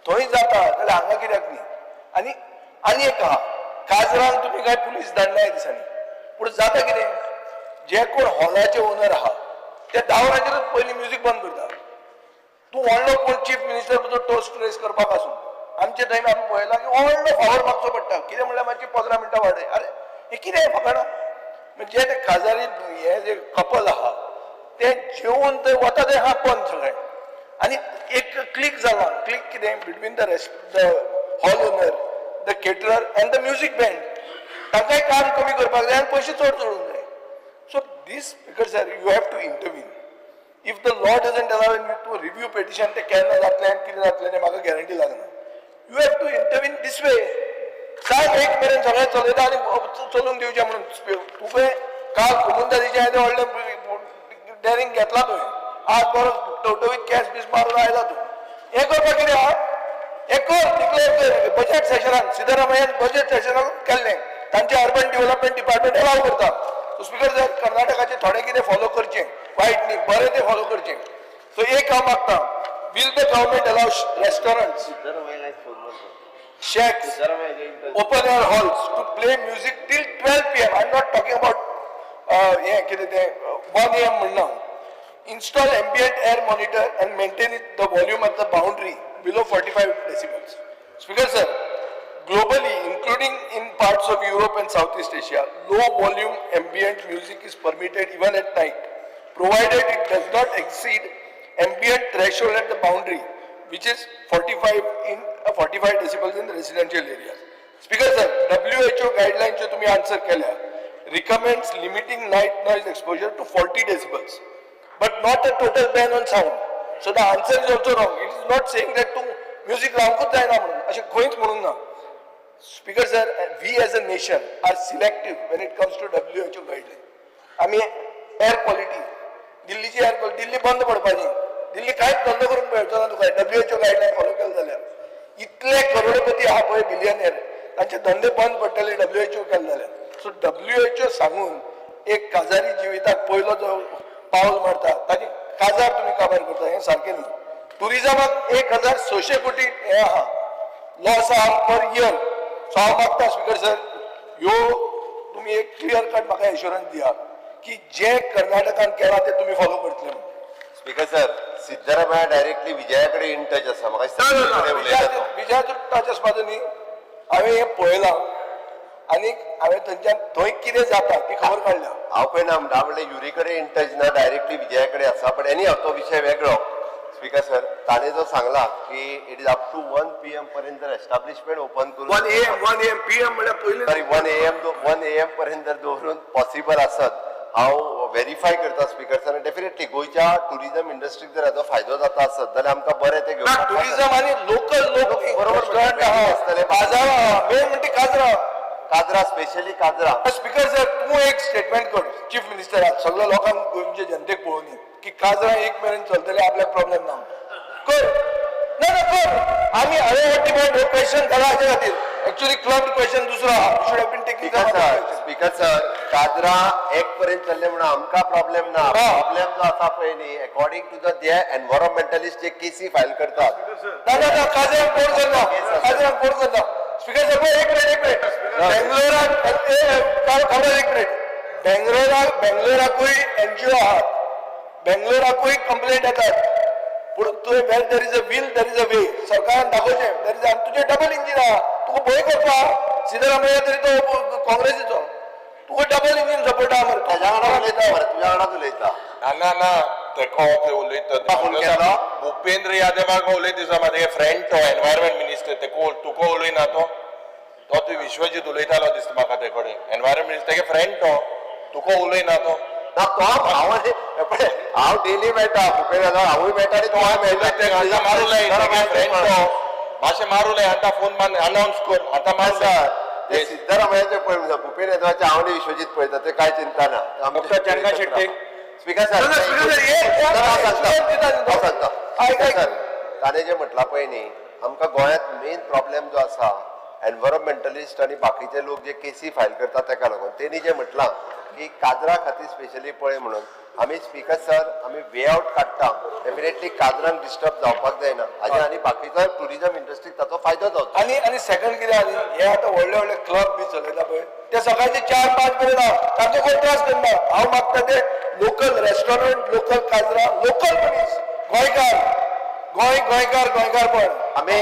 थंय जाता जाल्यार हांगा कित्याक न्ही? आनी आनी एक आहा, काजरान तुमी कांय पुलीस धाडना ह्या दिसांनी, पूण जाता कितें, जे कोण हॉलाचे ओनर आहा ते 10 वरांचेरूच पयलीं म्युजीक बंद करता. तूं व्हडलो कोण चीफ मिनिस्टर तुजो टोस्ट रेस करपाक आसूं, आमचे थंय आमी पळयलां की व्हडलो फावर मागचो पडटा. कितें म्हणल्यार मातशी 15 मिनटां वाडय. अरे, हें कितें फकाणां? म्हणजे ते काजारी हे जे कपल आहा ते जेवन थंय वता ते आहा बंद सगळें. आनी एक क्लिक जाला. क्लिक कितें? Between the hall owner, the caterer and the music band. तांकांय काम कमी करपाक जाय आनी पयशे चड जोडूंक जाय. So this, speaker sir, you have to intervene. If the law doesn't allow you to review petition, ते केन्ना जातलें आनी कितें जातलें तें म्हाका गॅरंटी लागना. You have to intervene this way. सांग, एक मेरेन सगळें चलयता आनी चलूंक दिवचें म्हणून. तुवें काल कोमुनिदादीचें येदें व्हडलें डेरिंग घेतला तुवें, आज बरो टवटवीत केंस बीस मारून आयला तूं. हें करपाक कितें आहा? हें कर, डिक्लेअर कर बजेट सेशनान. सिद्धरामय्यान बजेट सेशनाक केल्लें, तांचे अर्बन डेव्हलपमेंट डिपार्टमेंट अलाव करता. सो स्पीकर सर, कर्नाटकाचे थोडे कितें फॉलो करचें, वायट न्ही, बरें तें फॉलो करचें. सो एक हांव मागता, will the government allow restaurants, shacks, open air halls to play music till 12 p.m.? I'm not talking about हें कितें तें 1 a.m. म्हणना. Install ambient air monitor and maintain it, the volume at the boundary below 45 decibels. Speaker sir, globally, including in parts of Europe and Southeast Asia, low volume ambient music is permitted even at night, provided it does not exceed ambient threshold at the boundary, which is 45 decibels in the residential areas. Speaker sir, WHO guidelines जो तुम्ही answer केल्या recommends limiting night noise exposure to 40 decibels, but not a total ban on sound. So the answer is also wrong. It is not saying that तूं music लावंकूच जायना म्हणून, अशें खंयच म्हणूंक ना. Speaker sir, we as a nation are selective when it comes to WHO guideline. आमी air quality, दिल्लीची air quality, दिल्ली बंद पडपाची. दिल्ली कांयच धंदो करूंक मेळचो ना तुका WHO guideline follow केले जाल्यार. इतले करोडपती आहा पळय, बिलियनेर, तांचे धंदे बंद पडटले WHO केले जाल्यार. सो WHO सांगून एक काजारी जिविताक पयलो जो पावल मारता ताची काजार तुमी काबार करता, हें सारकें न्ही. टुरिजमाक 1600 कोटी हें आहा, लॉस आहा पर इयर. सो हांव मागता स्पीकर सर, ह्यो तुमी एक क्लियर कट म्हाका एश्योरन्स दिया की जे कर्नाटकान केलां तें तुमी फॉलो करतले म्हणून. Speaker sir, Siddaramaiah directly Vijaya कडेन इन टच आसा म्हाका दिसता ना. कडेन उलयता तो. विजयाचो टच आसपाचो न्ही. हांवें हें पळयलां आनी हांवें थंयच्यान थंय कितें जाता ती खबर काडल्या. हांव पळयना म्हणटा, म्हणल्यार युरी कडेन इन टच ना, डायरेक्टली विजया कडेन आसा. बट एनी, तो विशय वेगळो. स्पीकर सर, ताणें जो सांगला की it is up to 1 PM पर्यंत जर एस्टाब्लिशमेंट ओपन करून 1 AM, 1 AM, PM म्हळ्यार पयलीं. सॉरी, 1 AM, 1 AM पर्यंत जर दवरून पॉसिबल आसत, हांव व्हेरीफाय करता स्पीकर सर. डेफिनेटली गोंयच्या टुरिझम इंडस्ट्रीक जर हाजो फायदो जाता आसत जाल्यार आमकां बरें तें ना घेवपाक. टुरिझम आनी लोकल लोक. बरोबर. रेस्टॉरंट आहा, आसतले. बाजार आहा, मेन म्हणटा काजरा. काजरा, स्पेशली काजरा. स्पीकर सर, तूं एक स्टेटमेंट कर चीफ मिनिस्टराक, सगळ्या लोकांक, गोंयच्या जनतेक पळोवनी की काजरा 1 मेरेन चलतले, आपल्याक प्रॉब्लेम ना. कर ना ना कर. आमी हांवें हो डिबेट, हो क्वेश्चन घाला हाच्या खातीर. एक्चुअली क्लब क्वेश्चन दुसरो आहा, you should have been taking. Speaker sir, speaker sir, Kajra 1 पर्यंत चल्ले म्हणून आमकां प्रॉब्लेम ना. प्रॉब्लेम जो आसा पळय न्ही, according to the they environmentalist जे केसी फायल करतात. ना ना ना, काजराक कोण करना, काजराक कोण करना. स्पीकर सर, एक मिनिट, एक मिनिट. बेंगलोराक, खबर, एक मिनिट. बेंगलोराक, बेंगलोराकूय एनजीओ आहात, बेंगलोराकूय कंप्लेंट येतात. पूण तुवें, where there is a will there is a way. सरकारान दाखोवचें there is. तुजें डबल इंजीन आहा, तुका भंय करपा. सिद्धरामय्या तरी तो काँग्रेसीचो, तुका डबल इंजीन सपोर्ट आहा मरे. ताज्या वांगडा उलयता मरे, तुज्या वांगडाच उलयता. ना ना ना, तेको ते उलयता. फोन केलो? भूपेंद्र यादवाक उलयत दिसा म्हाजे फ्रेंड तो एनवायरमेंट मिनिस्टर. तेको तुका उलयना तो. तो तूं विश्वजीत उलयतालो दिसता म्हाका ते कडेन. एनवायरमेंट मिनिस्टर तेगे फ्रेंड तो, तुका उलयना तो. ना, तो हांव पळय, हांव डेली मेळटा भुपेन यादव, हांवूय मेळटा आनी तोय मेळटा. आतां मारू लाय तेगे फ्रेंड तो. मातशें मारू लाय आतां फोन मान अनावन्स कर आतां मार. सर, ते सिद्धरामय्याचे पळय, भुपेन यादवाचे हांव आनी विश्वजीत पळयता, ते काय चिंता ना. Doctor Chandra Shetty. Speaker sir, ना, ना, स्पीकर सर, हांव सांगता, हांव सांगता. आयक, आयक. सर, ताणें जें म्हटलां पळय न्ही, आमकां गोंयांत मेन प्रॉब्लेम जो आसा, एनवायरमेंटलिस्ट आनी बाकीचे लोक जे केसी फायल करतात तेका लागून. तेणी जें म्हटलां की काजरा खातीर स्पेशली पळय म्हणून, आमी स्पीकर सर, आमी वे आवट काडटा. डेफिनेटली काजरांक डिस्टर्ब जावपाक जायना हाजे आनी बाकीचो टुरिजम इंडस्ट्रीक ताचो फायदो जावचो. आनी आनी सेकंड कितें आनी हे आतां व्हडले व्हडले क्लब बी चलयता पळय, ते सकाळचे 4-5 मेरेन आहा, तांचो कोण त्रास करना. हांव मागता ते लोकल रेस्टॉरंट, लोकल काजरा, लोकल मनीस, गोंयकार, गोंय गोंयकार गोंयकारपण. आमी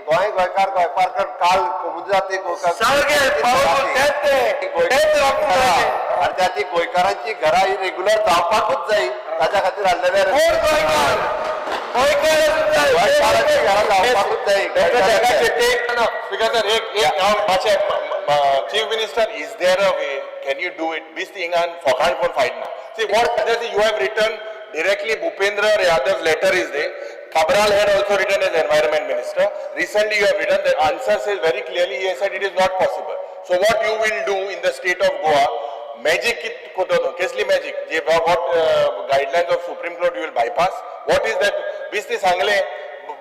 गोंय गोंयकार गोंयकार काल कोमुनिदाद गोंयकार. सारकें, पावस तेंच तें, तेंच राखूंक जाय. आनी त्या ती गोंयकारांची घरां ही रेग्युलर जावपाकूच जाय, ताच्या खातीर हाडलेले. कोण गोंयकार गोंयकार आसूंक जाय. गोंयकारांची घरां जावपाकूच जाय. डॉक्टर चंद्रा शेट्टी. ना स्पीकर सर, एक एक हांव मातशें, chief minister, is there a way, can you do it? बीस हिंगान फोकाण कोण फायट ना. See what you have written directly, Bhupendra Yadav letter is there. Cabral had also written as environment minister. Recently you have written, the answer says very clearly, he has said it is not possible. So what you will do in the state of Goa, magic kit koto, kesli magic, J what guidelines of Supreme Court you will bypass? What is that? बिस्ती सांगले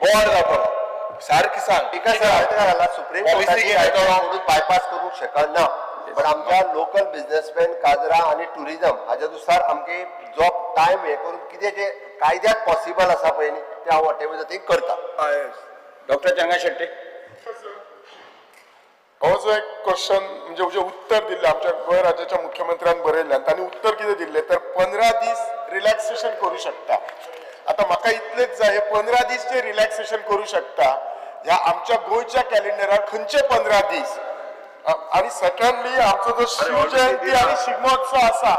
बोर जातो सारकी सांग. Speaker sir, हांवें ताका घाला supreme Policy कोर्टाची कितें तो? कोणूच बायपास करूंक शकना, पण आमच्या लोकल बिझनेसमॅन, काजरा आनी टुरिझम हाज्या नुसार आमगे जो टायम हे करून कितें जें कायद्यात पॉसिबल आसा पळय न्ही, तें हांव वॉटेवर जाता तें करता. डॉक्टर चंद्रा शेट्टी. हो जो एक क्वेश्चन, म्हणजे जे उत्तर दिल्लें आमच्या गोंय राज्याच्या मुख्यमंत्र्यान बरयल्लें आनी तांणी उत्तर कितें दिल्लें तर 15 दीस रिलॅक्सेशन करूं शकता. आतां म्हाका इतलेंच जाय, हे 15 दीस जे रिलॅक्सेशन करूं शकता, ह्या आमच्या गोंयच्या कॅलेंडरार खंयचे 15 दीस? आनी सेकंडली, आमचो जो शिवजयंती आनी शिगमोत्सव आसा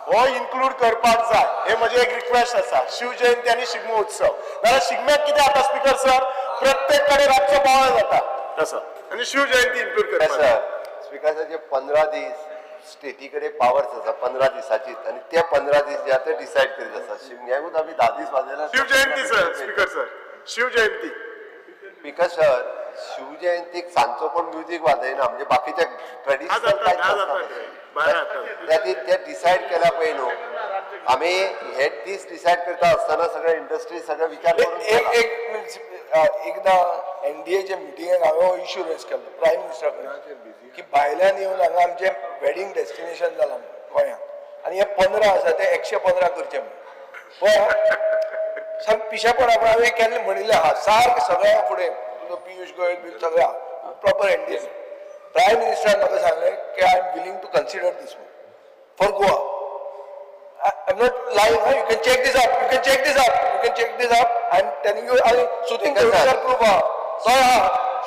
हो इन्क्लूड करपाक जाय, हे म्हजें एक रिक्वेस्ट आसा. शिवजयंती आनी शिगमो उत्सव, नाजाल्यार शिगम्याक कितें जाता स्पीकर सर, प्रत्येक कडेन रातचो बोवाळ जाता तसो. आनी शिवजयंती इन्क्लूड करपाक जाय. सर, स्पीकर सर, जे 15 दीस स्टेटी कडेन पावर्स आसा 15 दिसाचीच आनी ते 15 दीस जे आसा ते डिसायड करीत आसा. शिमग्याकूच आमी 10 दीस वाजयला. Shivjayanti sir, speaker sir, Shivjayanti. Speaker sir, शिवजयंतीक सांजचो कोण म्युजीक वाजयना, म्हणजे बाकीचे ट्रेडिशनल जाता, कांयच धा नासता जाता, तशें. 12 जाता. त्या खातीर ते डिसायड केल्या पळय न्हू, आमी हे दीस डिसायड करता आसतना सगळे इंडस्ट्री सगळे विचार करून एक केला. एक एकदां एनडीएच्या मिटिंगेक हांवें हो इशू रेज केल्लो प्रायम मिनिस्टरा कडेन की भायल्यान येवन हांगा आमचें वेडींग डेस्टिनेशन जालां गोंयांत आनी हे 15 आसा ते 115 करचे म्हणून. पण सामकें पिशेपणा, पण हांवें केन्ना म्हणिल्लें आहा सारकें सगळ्या फुडें, तुजो पियूष गोयल बी सगळ्या प्रॉपर एनडीए प्रायम मिनिस्टरान म्हाका सांगलें की I am willing to consider this for Goa. I'm not lying. Huh? You can check this up. You can check this up. You can check this up. I'm telling you. आणि Sudin Yes, sir. Devkar proof आहा. तो आहा.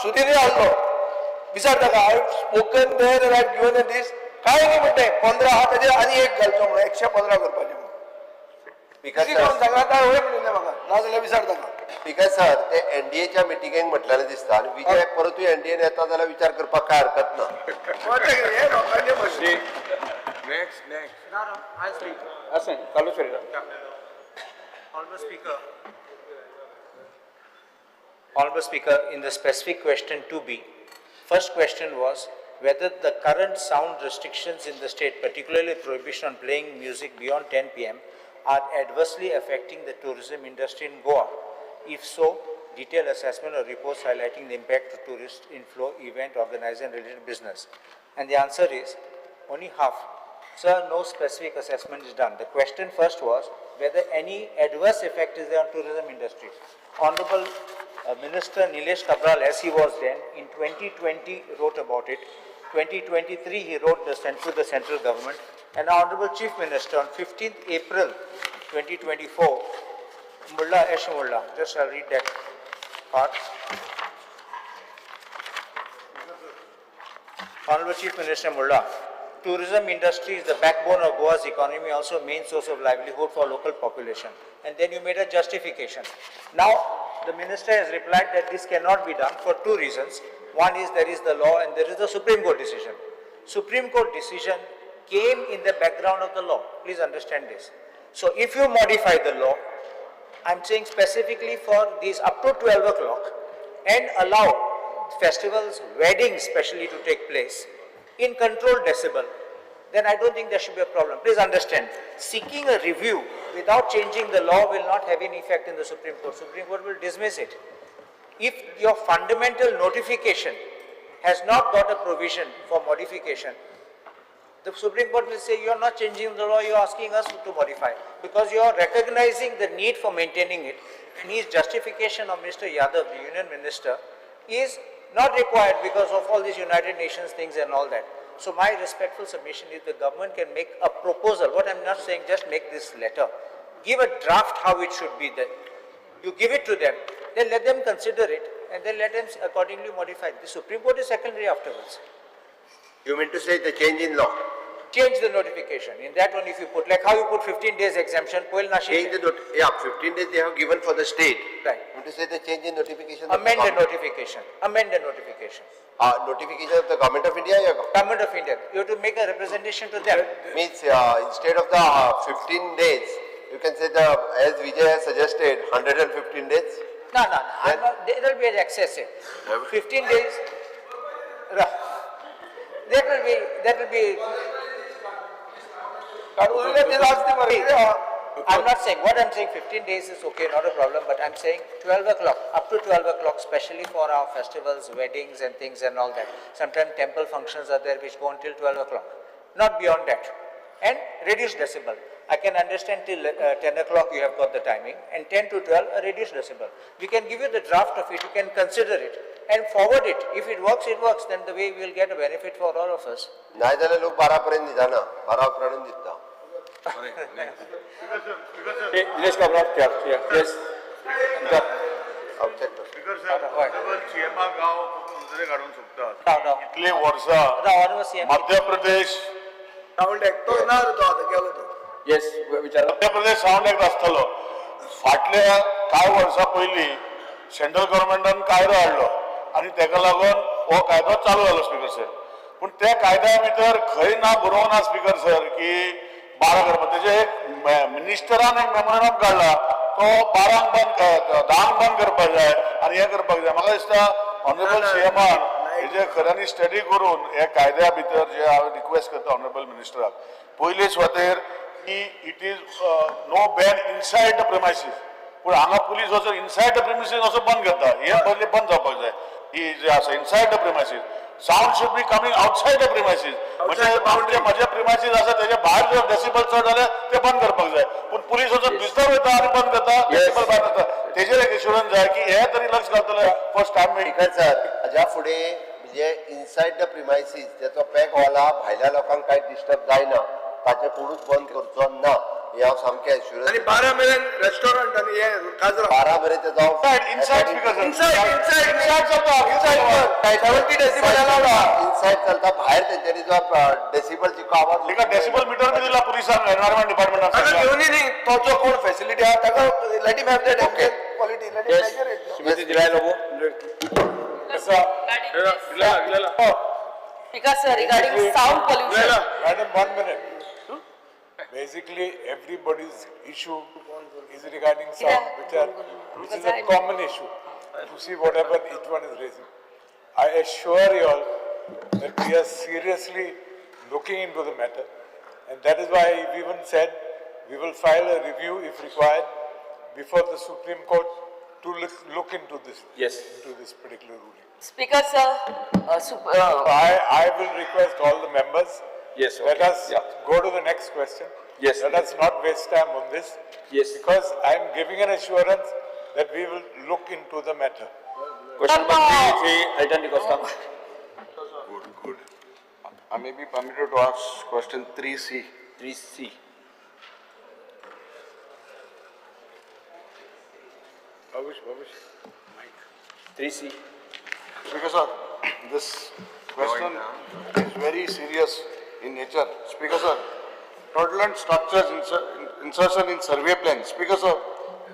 सुदीनय आहलो. विचार ताका. I have spoken there and I have given this. काय न्ही म्हणटे 15 आहा तेजेर आनी एक घालचो म्हणून 115 करपाचें म्हणून. स्पीकर कितें करून सर सांगला काय वय म्हणिल्लें म्हाका नाजाल्यार विचार ताका. स्पीकर सर, ते एनडीएच्या मिटिंगेक म्हटलेलें दिसता आनी विजय परतूय एनडीएन येता जाल्यार विचार करपाक काय हरकत ना. कळटा कितें हें लोकांचें प्रश्न. आसा Carlos Ferreira. Honorable Speaker. Honorable Speaker, in the specific question 2B, first question was whether the current sound restrictions in the state, particularly prohibition on playing music beyond 10 p.m., are adversely affecting the tourism industry in Goa. If so, detailed assessment or reports highlighting the impact to tourist inflow, event organizer and related business. And the answer is only half. Sir, no specific assessment is done. The question first was whether any adverse effect is there on tourism industry. Honorable Minister Nilesh Cabral, as he was then, in 2020 wrote about it. 2023 he wrote the to the central government. And Honorable Chief Minister on 15th April 2024, Mulla Esh Mulla, just I'll read that part. Honorable Chief Minister Mulla, tourism industry is the backbone of Goa's economy, also main source of livelihood for local population. And then you made a justification. Now, the minister has replied that this cannot be done for two reasons. One is there is the law and there is the Supreme Court decision. Supreme Court decision came in the background of the law. Please understand this. So if you modify the law, I'm saying specifically for these up to 12 o'clock and allow festivals, weddings especially to take place in controlled decibel, then I don't think there should be a problem. Please understand, seeking a review without changing the law will not have any effect in the Supreme Court. Supreme Court will dismiss it. If your fundamental notification has not got a provision for modification, the Supreme Court will say you are not changing the law, you are asking us to modify, because you are recognizing the need for maintaining it. And his justification of Mr. Yadav, the union minister, is not required because of all these United Nations things and all that. So my respectful submission is the government can make a proposal. What I'm not saying, just make this letter. Give a draft how it should be there. You give it to them, then let them consider it, and then let them accordingly modify it. The Supreme Court is secondary afterwards. You mean to say the change in law? Change the notification. In that one, if you put, like how you put 15 days exemption, Koel Nashi. Change the not, yeah, 15 days they have given for the state. Right. You mean to say the change in notification? of the Amend the government- notification. Amend the notification. Notification of the government of India, yeah? Government of India. You have to make a representation to them. Means instead of the 15 days, you can say the, as Vijay has suggested, 115 days. No, no, no. I'm not, that will be excessive. 15 days. That will be. कारण उरले ते जास्त मरे कितें आहा? I'm not saying, what I'm saying, 15 days is okay, not a problem, but I'm saying 12 o'clock, up to 12 o'clock, especially for our festivals, weddings and things and all that. Sometimes temple functions are there which go until 12 o'clock, not beyond that. And reduce decibel. I can understand till 10 o'clock you have got the timing, and 10 to 12, a reduced decibel. We can give you the draft of it, you can consider it and forward it. If it works, it works, then the way we will get a benefit for all of us. नाही जाल्यार लोक 12 पर्यंत न्हिदना, 12 उपरांत न्हिदता. Nilesh Cabral, yes. Object. Speaker साहेब, honourable सीएमा गांव फक्त नजरे काडूंक सोदतात. Now, now. इतली वर्सां The Honorable CM. Madhya Pradesh sound act तो ना रे तो आतां गेलो तो. येस, विचारा. मध्य प्रदेश सावंड एक्ट आसतलो. फाटल्या कांय वर्सां पयलीं सेंट्रल गव्हर्मेंटान कायदो हाडलो आनी तेका लागून हो कायदो चालू जालो स्पीकर सर. पूण त्या कायद्या भितर खंय ना बरोवंक ना स्पीकर सर की 12 करपाक. तेजे एक मिनिस्टरान एक मेमोरेंडम काडला तो 12 बंद, 10 बंद करपाक जाय आनी हें करपाक जाय. म्हाका दिसता ऑनरेबल सीएमान हेजे खऱ्यांनी स्टडी करून हे कायद्या भितर जे हांव रिक्वेस्ट करता ऑनरेबल मिनिस्टराक, पयले सुवातेर की it is no ban inside the premises, पूण हांगा पुलीस वचून इनसायड the premises वचून बंद करता. हे पयलीं बंद जावपाक जाय. ही जे आसा inside the premises, sound should be coming outside the premises. म्हणजे आमचे म्हजे प्रिमायसीस आसा तेजे भायर जर डेसिबल चड जाल्यार ते बंद करपाक जाय. पूण पुलीस वचून भितर वयता आनी बंद करता, डेसिबल भायर वता. तेजेर एक एश्युरन्स जाय की हे तरी लक्ष घालतले first time. Speaker sir, हाज्या फुडें म्हणजे इनसायड the premises तेचो पॅक हॉल आहा, भायल्या लोकांक कांय डिस्टर्ब जायना, ताचे कोणूच बंद करचो ना, हे हांव सामकें आनी एश्युरन्स. 12 मेरेन रेस्टॉरंट आनी हे काजरा. 12 मेरेन तेजो inside speaker sir, Inside, inside, inside चलता, इनसायड 70 डेसिबल अलाउड आहा. इनसायड चलता, भायर तेंच्यांनी जो डेसिबल जिको आवाज एका डेसिबल मिटर बी दिला पुलिसांक, एनवायरमेंट डिपार्टमेंटान. ताका घेवनी न्ही तो जो कोण facility Let him have that ambient quality, let him Yes, measure it. Shrimati Delilah Lobo. Speaker sir, regarding sound pollution. Madam, 1 minute. Basically, everybody's issue is regarding sound, which is a common issue. To see whatever each one is raising. I assure you all that we are seriously looking into the matter. And that is why we even said we will file a review if required before the Supreme Court to look into this. Yes. Into this particular ruling. Speaker sir, I will request all the members. Yes, Let okay, us yeah. go to the next question. Yes. Let us not waste time on this. Yes. Because I am giving an assurance that we will look into the matter. Question number 3, Shri Elton D'Costa. Good. I may be permitted to ask question 3C. 3C. Babush, Babush. 3C. Speaker sir, this question is very serious in nature. Speaker sir, fraudulent structures insertion in survey plan. Speaker sir,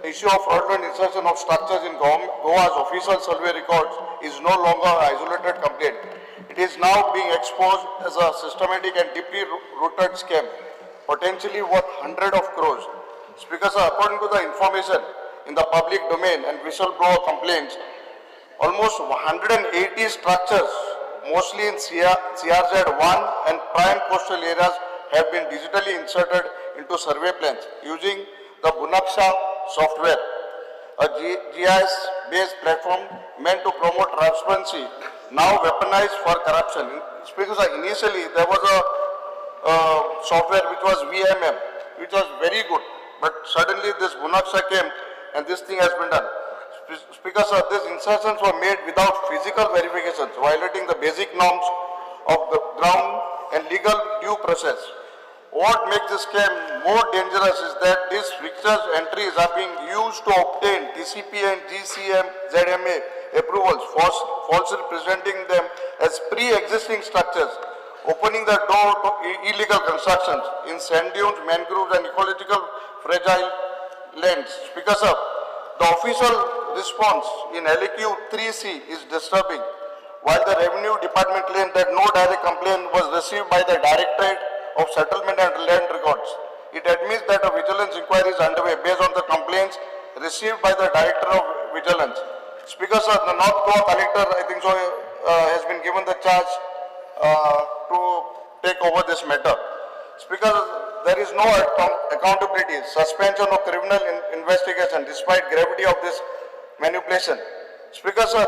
the issue of fraudulent insertion of structures in Goa's official survey records is no longer an isolated complaint. It is now being exposed as a systematic and deeply rooted scam, potentially worth hundreds of crores. Speaker sir, according to the information in the public domain and whistleblower complaints, almost 180 structures, mostly in CRZ 1 and prime coastal areas, have been digitally inserted into survey plans using the Bhunaksha software, a GIS-based platform meant to promote transparency, now weaponized for corruption. Because initially there was a software which was VMM, which was very good, but suddenly this Bhunaksha came and this thing has been done. Speaker sir, these insertions were made without physical verifications, violating the basic norms of the ground and legal due process. What makes this scam more dangerous is that these fictitious entries are being used to obtain TCP and GCM ZMA approvals, falsely presenting them as pre-existing structures, opening the door to illegal constructions in sand dunes, mangroves and ecological fragile lands. Speaker sir, the official response in LAQ 3C is disturbing. While the Revenue Department claimed that no direct complaint was received by the Directorate of Settlement and Land Records, it admits that a vigilance inquiry is underway based on the complaints received by the Director of Vigilance. Speaker sir, the North Goa Collector, I think so, has been given the charge to take over this matter. Speaker, there is no accountability, suspension of criminal investigation despite gravity of this manipulation. Speaker sir,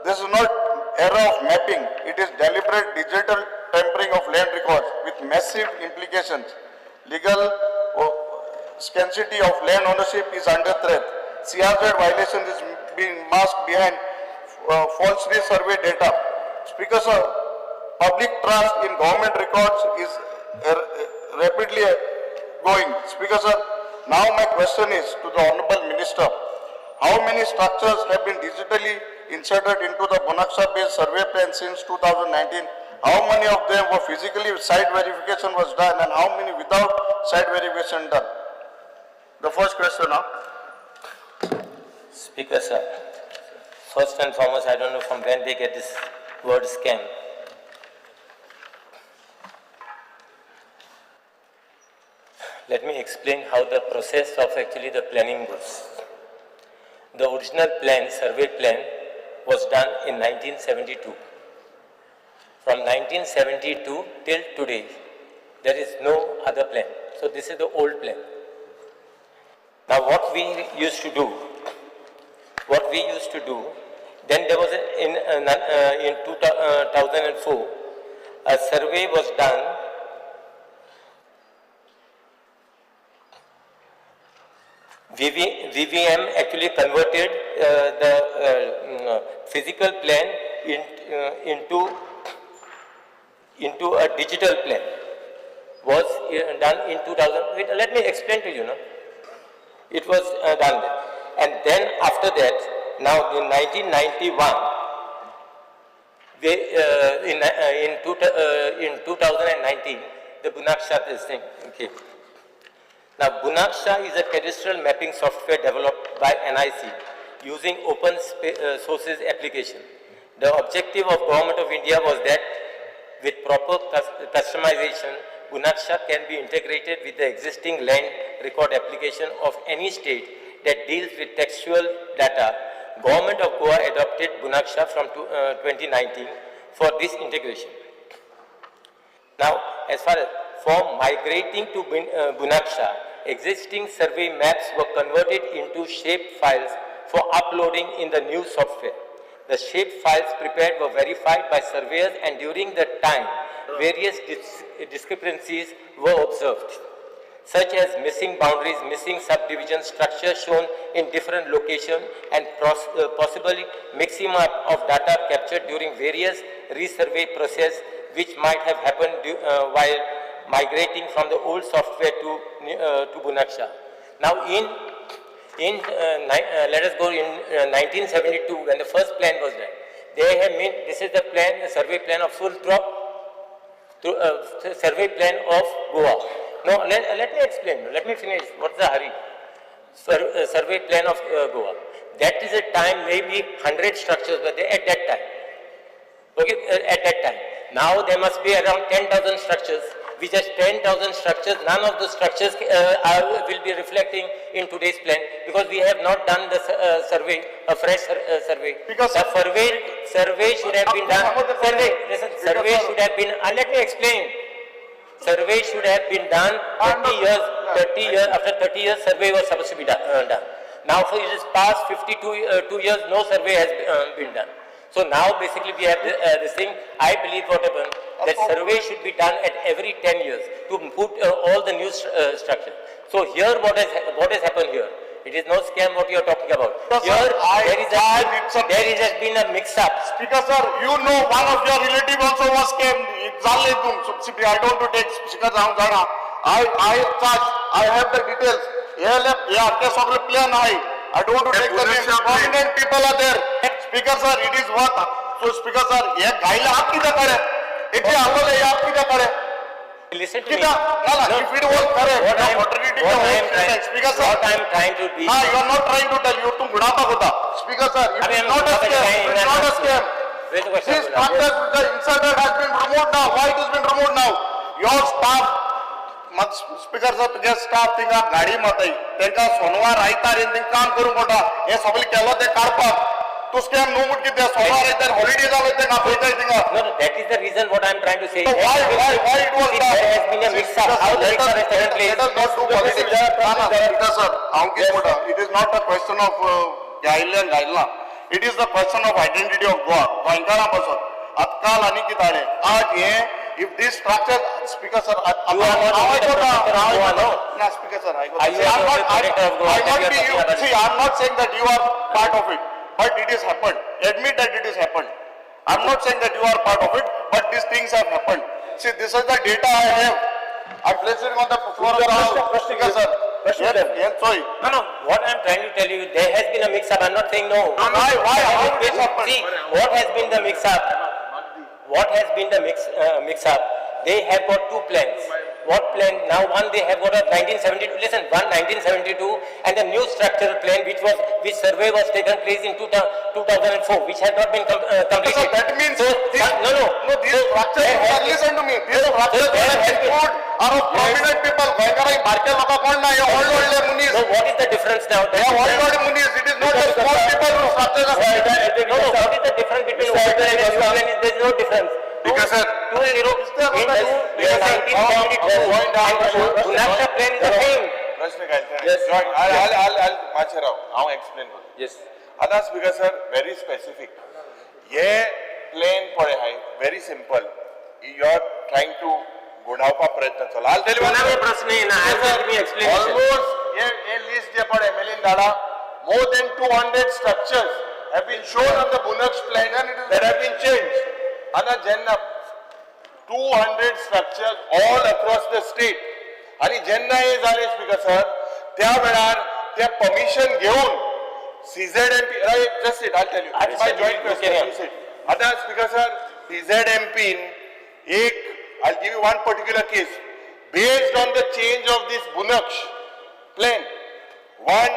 this is not error of mapping, it is deliberate digital tampering of land records with massive implications. Legal scarcity of land ownership is under threat. CRZ violation is being masked behind falsely survey data. Speaker sir, public trust in government records is rapidly going. Speaker sir, now my question is to the Honorable Minister, how many structures have been digitally inserted into the Bhunaksha-based survey plan since 2019? How many of them were physically site verification was done and how many without site verification done? The first question now. Speaker sir, first and foremost, I don't know from when they get this word scam. Let me explain how the process of actually the planning goes. The original plan, survey plan, was done in 1972. From 1972 till today, there is no other plan. So this is the old plan. Now what we used to do, then there was a, in 2004, a survey was done VVM actually converted the physical plan into a digital plan. Was done in 2000. Wait, let me explain to you. No? It was done there. And then after that, now in 1991, they, in 2019, the Bhunaksha this thing came. Now, Bhunaksha is a cadastral mapping software developed by NIC using open sources application. The objective of Government of India was that with proper customization, Bhunaksha can be integrated with the existing land record application of any state that deals with textual data. Government of Goa adopted Bhunaksha from 2019 for this integration. Now, as far as for migrating to Bhunaksha, existing survey maps were converted into shape files for uploading in the new software. The shape files prepared were verified by surveyors, and during the time, various discrepancies were observed, such as missing boundaries, missing subdivision structure shown in different locations, and possibly mixing up of data captured during various resurvey process, which might have happened while migrating from the old software to Bhunaksha. Now, let us go in 1972, when the first plan was done. They have made, this is the plan, the survey plan of Sulthrop, to, survey plan of Goa. No, let me explain. Let me finish. What's the hurry? Survey plan of Goa. That is a time maybe 100 structures were there at that time. Okay, at that time. Now there must be around 10,000 structures. Which has 10,000 structures, none of the structures will be reflecting in today's plan, because we have not done the survey, a fresh survey. Because the survey should have been done. Survey, listen, survey should have been, let me explain. Survey should have been done 30 years, 30 years, after 30 years, survey was supposed to be done. Now for it is past 52 2 years, no survey has been done. So now basically we have this thing. I believe what happened, that survey should be done at every 10 years to put all the new structure. So here what has happened here? It is no scam what you are talking about. Sir, Here I there is has been a mix-up. Speaker sir, you know one of your relative also was scammed. I don't want to take speaker हांव जाणा. I charge, I have the details. हे आमचे सगळे plan आहे. I don't want to take the name. Prominent people are there. Speaker sir, it is worth. So speaker sir, हे घायला हात कित्याक काडे? इतले आसले हे हात कित्याक काडे? Listen to me. कित्याक? ना, ना, No. if it was correct, What the I am, contradicting what the I whole am trying, statement. Speaker sir, what I am trying to be. Na, you are not trying to tell, you तू गुणापाक होता. Speaker sir, it I is am not a not scam. trying, It is I am not a not scam. Wait a question, This Gulab. structure, the inserter has been removed now. Why it has been removed now? Your staff, speaker sir, तुगे staff थिंगा गाडी माताय. तेंका सोनवार आयतार येवन thing काम करूंक पडटा. हे सगळें केलो तें काडपाक. तूं स्कॅम न्हू म्हूण कितें सोनवार आयतार हॉलिडे जालो तेंका आपयताय थिंगा. No, no, that is the reason what I am trying to say. So why it was See, done? there has been a mix-up. How the mix-up has taken place? Let us not do politics. ना, ना, Speaker sir, हांव कितें म्हणटा, it is not a question of गायिल्लें आनी गायिल्लां. It is the question of identity of Goa. गोंयकारां पासत. आतां काल आनी कितें जालें? आज हें if this structure, Speaker sir, You are not हांव only the आयकता, protector of हांव Goa, आयकता. no? ना, Speaker sir, आयकता. Are you See, I'm not not, only protector of Goa I that not you are be talking you. about? See, I'm not saying that you are part of it, but it is happened. Admit that it is happened. I'm not saying that you are part of it, but these things have happened. See, this is the data I have. I'm placing on the floor of the house. Speaker sir, yes, sorry. No, no, what I am trying to tell you, there has been a mix-up. I am not saying no. No, why, why, how did this happen? See, what has been the mix-up? What has been the mix-up? They have got two plans. What plan? Now one they have got a 1972, listen, one 1972 and a new structural plan which survey was taken place in 2004, which has not been completed. So that means So, this, no, no. no, these So, structures, there has been- listen to me, these No, no, structures so there that has been- include are of prominent people. गोंयकारांक बारके लोकां कोण ना, हे व्हडले व्हडले मनीस. So what is the difference now? हे व्हडले व्हडले मनीस, it is not the small people who structures are. No, no, what is the difference between old plan and new plan? There is no difference. Because sir, 20 in 1972 and Bhunaksha plan is the same. प्रश्न घालता मातशें राव, हांव explain करता. Yes. आतां speaker sir, very specific हे plan पळय आहाय, very simple. You are trying to गुणावपा प्रयत्न चला. I'll tell you one कोणाकूय thing. प्रश्न येना. I am giving you explanation. Almost hey list जे पळय एमएलएन धाडा, more than 200 structures have been shown on the Bhunaksh plan that have been changed. आतां जेन्ना 200 structures all across the state, आनी जेन्ना हे जालें स्पीकर सर, त्या वेळार ते परमिशन घेवन CZMP, right, just sit, I'll tell you. It's my joint question, you sit. आतां स्पीकर सर, CZMP न एक, I'll give you one particular case. Based on the change of this Bhunaksh plan, one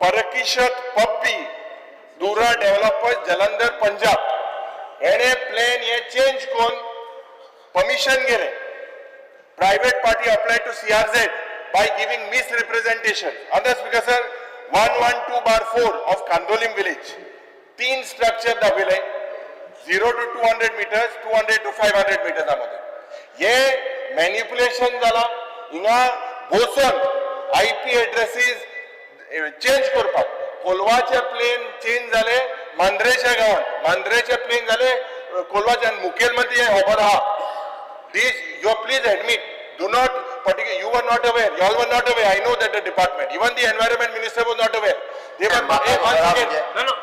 परकिशत पप्पी दुरा developers Jalandhar Punjab हेणे plan हे change करून permission गेले. Private party apply to CRZ by giving misrepresentation. Under Speaker sir, 112/4 of Candolim village, तीन structure दाखयले, 0 to 200 meters, 200 to 500 मिटर्सा मध्ये हे manipulation जाला. हिंगा बसून I P एड्रेसीस चेंज करपाक कोलवाचे प्लेन चेंज जाले मांद्रेच्या गांवांत, मांद्रेचे प्लेन जाले कोलवाचे. आनी मुखेलमंत्री हें खबर आहा. This you please admit, do not particular, you were not aware, you all were not aware. I know that the department, even the environment minister was not aware. They were, hey, one second.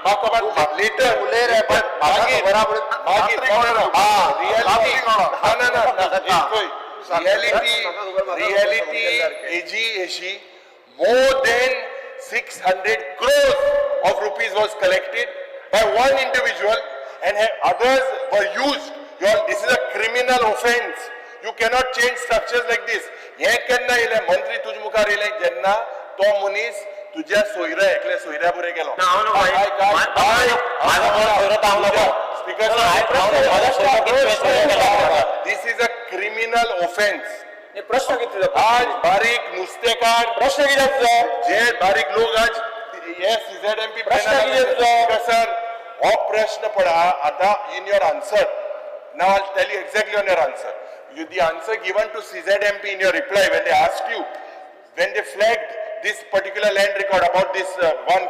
म्हाका खबर later. उलय रे, पण म्हाका मागीर खबर आहा म्हणून मागीर रियलिटी ना ना ना रियलिटी रियलिटी एजी अशी more than 600 crores of rupees was collected by one individual and others were used. You all, this is a criminal offense. You cannot change structures like this. हे केन्ना येयलें मंत्री तुज मुखार येयलें जेन्ना तो मनीस तुज्या सोयऱ्या एकल्या सोयऱ्या बरे गेलो. ना, हांव न्हू, म्हाजो कोण सोयरो तो हांव नको. Speaker, म्हाजो सोयरो कितें सोयरो केला? This is a criminal offense. प्रश्न कितें तुजो? आज बारीक नुस्तेकार, प्रश्न कितें तुजो? जे बारीक लोक आज हे सीझेडएमपी प्रश्न कितें तुजो? सर, हो प्रश्न पडा आता in your answer. Now I tell you exactly on your answer, you, the answer given to CZMP in your reply when they asked you, when they flagged this particular land record about this one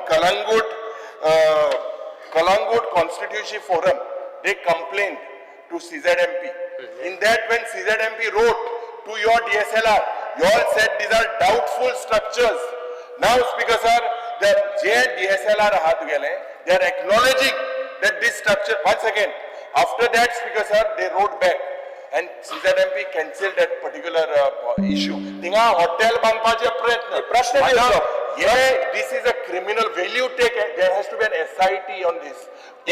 Kalangut Constituency Forum, they complained to CZMP. In that, when CZMP wrote to your DSLR, you all said these are doubtful structures. Now, Speaker sir, the J DSLR आहा तुगेले, they are acknowledging that this structure, once again, after that, Speaker sir, they wrote back and CZMP cancelled that particular issue. थिंगा hotel बांदपाचे प्रयत्न. प्रश्न कितें तुजो? हे, this is a criminal value take, there has to be an SIT on this.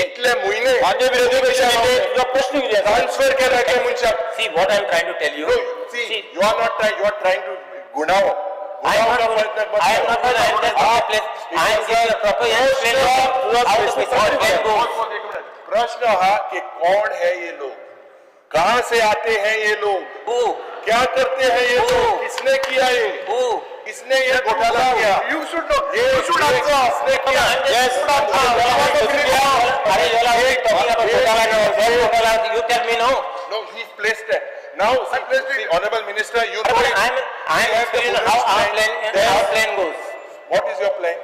इतले म्हयने माननीय विरोधी पक्ष नेते, तुजो प्रश्न कितें आसा? ट्रान्सफर केला त्या मनशाक. See what I am trying to tell you. No, see, you are not trying, you are trying to गुणाव. I am not, I am not, I am just giving a place. I am giving a proper explanation how the plan goes. प्रश्न हा कि कौन है ये लोग, कहां से आते हैं ये लोग, Who? क्या करते हैं ये लोग, किसने किया ये, Who? किसने ये घोटाला किया? You should know. ये You should ये answer. किसने किया? Yes. अरे, you are talking about घोटाला now. Where घोटाला? You tell me now. No, he's placed it. Now, see, honorable minister, you know it. I'm We have the explaining how our plan. plan, our plan goes. What is your plan?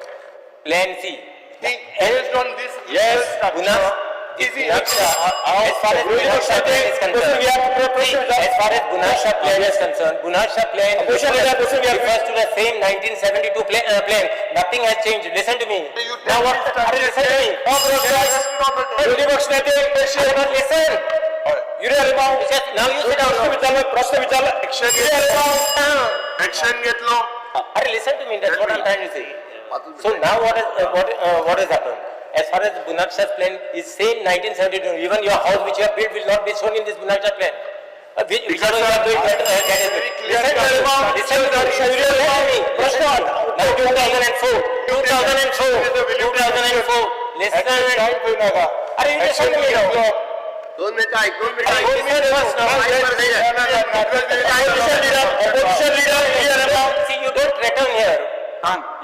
Plan C. See, based on this Yes. structure, Guna, is he as far as Gunasha plan is concerned, see, as far as Gunasha plan is concerned, Gunasha plan Question refers leader, question leader. refers to the same 1972 plan. Nothing has changed. Listen to me. You Now tell what? me Arey, listen to me. विरोधी पक्ष नेते Arey, but listen. Yuri Alemao. Now you sit down. प्रश्न विचारला, प्रश्न विचारला. Action. Yuri Alemao. Action घेतलो. Arey, listen to me. That's what I'm trying to say. So now what has happened? As far as Bunaksha's plan is same 1972. Even your house which you have built will not be shown in this Bunaksha plan. Which Because you are doing that is very clear. Listen to me. Listen to me. Listen to me. प्रश्न Now 2004, 2004, 2004. Listen. Time खंय नाका. अरे, you listen to me now. दोन मिनिटं ऐक, दोन मिनिटं अरे, ऐक. listen first now. Opposition leader, opposition leader Yuri Alemao. See, you don't threaten here.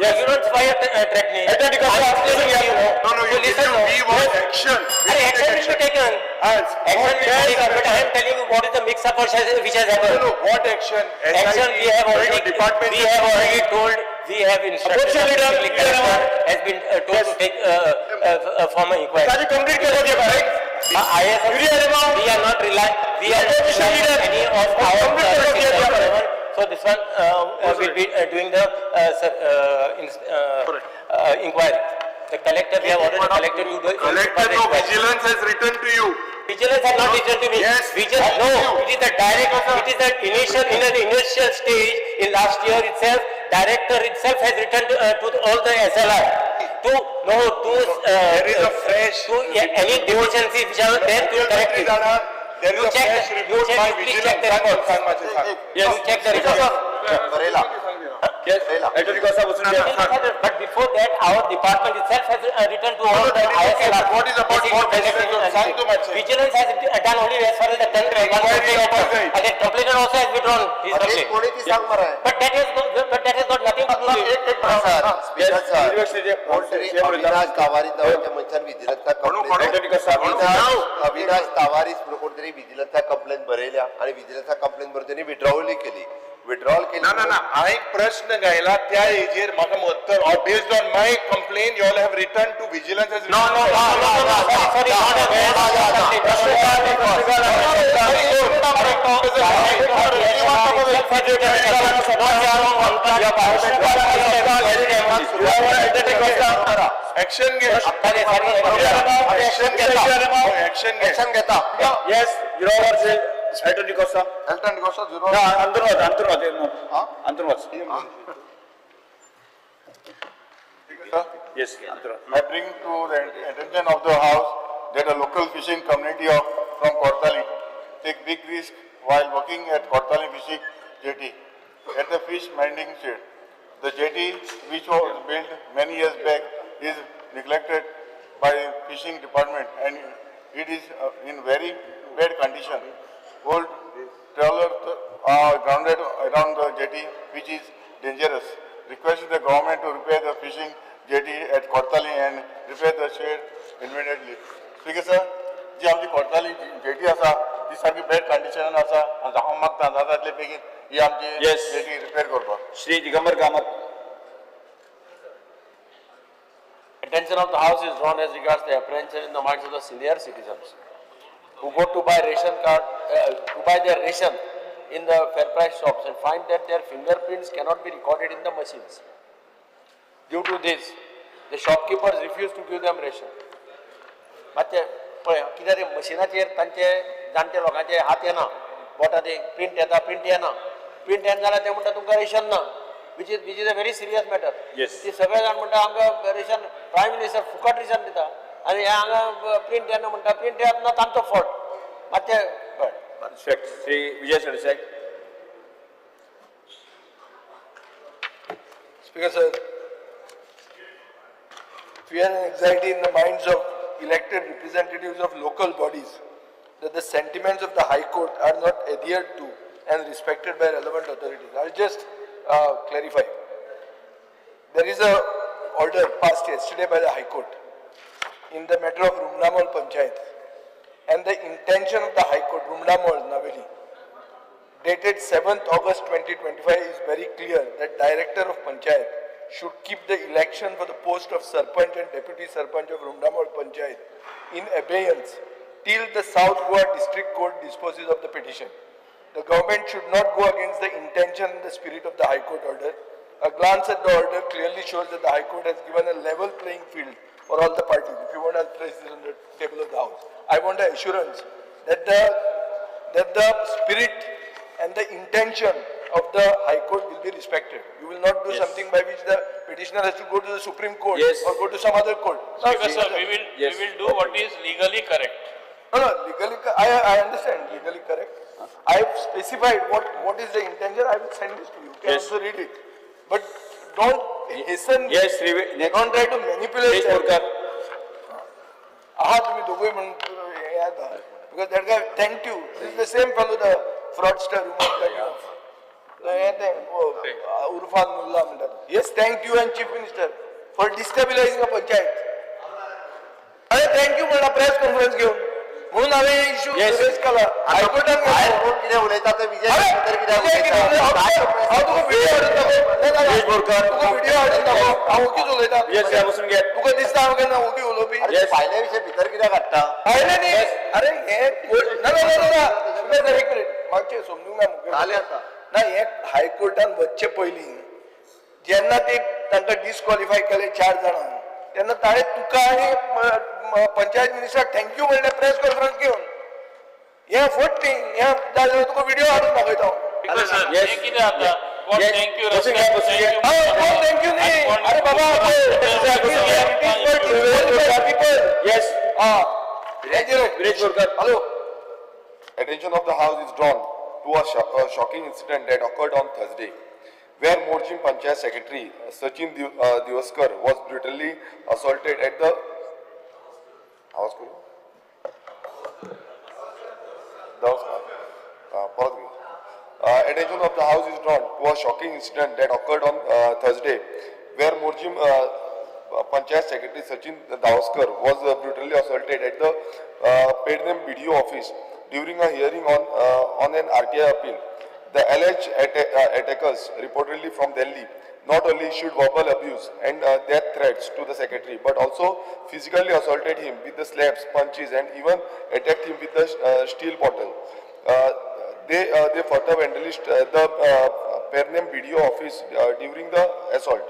Yes. You don't fire threatening. Attorney I'm Costa, explaining to you. No, no, So you listen now. We want action. We Arey, need action will be taken. Yes. Action will be Yes, taken, but I am telling you what is the mix-up which has No, happened. no, what action? Action, we have already, Your department we is have already told, we have instructed Opposition the leader, district Yuri collector Alemao. has been told to take, form an inquiry. ताजी complete केलं ते भाई. IAS, Yuri Alemao. we are not relying, we are not Opposition relying leader. any of our Complete करो civil ते भाई. servant. So this one, will be doing the inquiry. The collector, we have already collected to do. Collector, no, vigilance has written to you. Vigilance has not written to me. Yes, Vigilance, thank no, you. it is the direct, it is the initial, in an initial stage, in last year itself, director itself has written to all the SLR. To, no, to, There is a fresh To any deficiency which are there to correct it. There is You a check fresh the- you report check- by you please vigilance. check the सांग records. सांग मातशें सांग. You check the records. बरयला. Elton D'Costa बसून घे. But before that, our department itself has written to all the ISLR. What is about what vigilance? सांग तूं मातशें. Vigilance has done only as far as the Inquiry complaint. जाय. And the complainant also has withdrawn his complaint. कोणी ती सांग मरे. But that has got nothing to do with. एक एक सर, स्पीकर सर, विरोधी कोण तरी अविनाश तावारीस नावाच्या मनशान विजिलन्साक कोण? कंप्लेन, अविनाश तावारीस म्हणून कोण तरी विजिलन्साक कंप्लेन बरयल्या आणि विजिलन्साक कंप्लेन बरोवन त्यांनी विड्रॉवल केली, विड्रॉल केली. ना ना ना, हांवें एक प्रश्न घायला त्या हेजेर म्हाका उत्तर, or based on my complaint you all have written to vigilance. No, no, no, no, no, sorry, sorry, not action घे, ऍक्शन घेता, ऍक्शन घे. ऍक्शन घेता. Yes, zero Elton D'Costa. Elton D'Costa zero. ना, अंतरून वच, अंतरून वच, अंतरून वच. येस, अंतरून. I bring to the attention of the house that a local fishing community of from Kortali take big risk while working at Kortali fishing jetty at the fish mending shed. The jetty, which was built many years back, is neglected by fishing department and it is in very bad condition. Old trawlers are grounded around the jetty, which is dangerous. Request the government to repair the fishing jetty at Kortali and repair the shed immediately. Speaker sir, जी आमची Cortalim jetty आसा ती सारकी bad कंडिशनान आसा आनी हांव मागता जाता तितले बेगीन ही आमची Yes. Jetty repair करपाक. Shri Digambar Kamat. Attention of the House is drawn as regards the apprehension in the minds of the senior citizens who go to buy ration card, to buy their ration in the fair price shops and find that their fingerprints cannot be recorded in the machines. Due to this, the shopkeepers refuse to give them ration. मातशें पळय कित्याक ते मशिनाचेर तांचे जाणटे लोकांचे हात येना, बोटां ते प्रिंट येता, प्रिंट येना, प्रिंट येना जाल्यार ते म्हणटा तुमकां रेशन ना, which is a very serious matter. Yes. ती सगळे जाण म्हणटा आमकां रेशन, प्रायम मिनिस्टर फुकट रेशन दिता आनी हे हांगा प्रिंट येना म्हणटा, प्रिंट येत ना तांचो फॉल्ट. मातशें बरें. Shri Vijay Sardesai. Speaker sir, fear and anxiety in the minds of elected representatives of local bodies that the sentiments of the High Court are not adhered to and respected by relevant authorities. I'll just clarify. There is a order passed yesterday by the High Court in the matter of Rumdamol Panchayat, and the intention of the High Court, Rumdamol Naveli, dated 7th August 2025 is very clear that Director of Panchayat should keep the election for the post of Sarpanch and Deputy Sarpanch of Rumdamol Panchayat in abeyance till the South Goa District Court disposes of the petition. The government should not go against the intention and the spirit of the High Court order. A glance at the order clearly shows that the High Court has given a level playing field for all the parties. If you want, I'll place this on the table of the House. I want the assurance that the spirit and the intention of the High Court will be respected. You will not do Yes. something by which the petitioner has to go to the Supreme Court Yes. or go to some other court. No, Speaker sir, we will, Yes. we will do what is legally correct. No, no, legally, I understand, legally correct. I have specified what is the intention. I will send this to you. You can Yes. also read it. But don't hasten. Yes, Shri next. Don't try to manipulate. Shri Borkar. आहा तुम्ही दोघंही म्हणून हे आता. Because that guy thanked you. This is the same fellow, the fraudster who cut you off. हे ते, Urfan Mulla म्हणतात. Yes, thank you and Chief Minister for destabilizing a panchayat. अरे thank you म्हणला प्रेस कॉन्फरन्स घेऊन, म्हणून हांवें issue Yes. Raise केला हायकोर्टान. भायर कोण कितें उलयता ते विजय अरे, तर कितें विजय कितें उलयता? हांव तुका व्हिडिओ हाडून दाखोव. ना, ना, ना. विजय बोरकर. तुका व्हिडिओ हाडून दाखोव. हांव ओगीच उलयता. Yes, या बसून घे. तुका दिसता हांव केन्ना ओगी उलोवपी? अरे Yes. भायल्या विशय भितर कित्याक हाडटा? भायले न्ही. अरे हे ना ना ना ना, ना एक मिनिट मागचें समजूंक ना मुखेल. जालें आतां. ना, हे हायकोर्टान वचचे पयलीं जेन्ना ते तांकां डिस्क्वॉलिफाय केले 4 जाणांक, तेन्ना ताणें तुका आनी पंचायत मिनिस्टराक thank you म्हणलें प्रेस कॉन्फरन्स घेवन. हें फट न्ही, हें जाल्यार तुका व्हिडिओ हाडून दाखयता हांव. Speaker sir, Yes. हें कितें जाता? कोण Yes. thank you, बसून घे, बसून घे. हय, कोण thank you न्ही. अरे बाबा, people. Yes. हा, Viresh Borkar. Hello. Attention of the House is drawn to a shocking incident that occurred on Thursday. where Morjim Panchayat Secretary Sachin Deoskar was brutally assaulted at the आवाज करू परत घेऊ. Attention of the house is drawn to a shocking incident that occurred on Thursday, where Morjim Panchayat Secretary Sachin Deoskar was brutally assaulted at the Pernem BDO office during a hearing on an RTI appeal. The alleged attackers, reportedly from Delhi, not only issued verbal abuse and death threats to the secretary, but also physically assaulted him with the slaps, punches, and even attacked him with the steel bottle. They further vandalized the Pernem BDO office during the assault.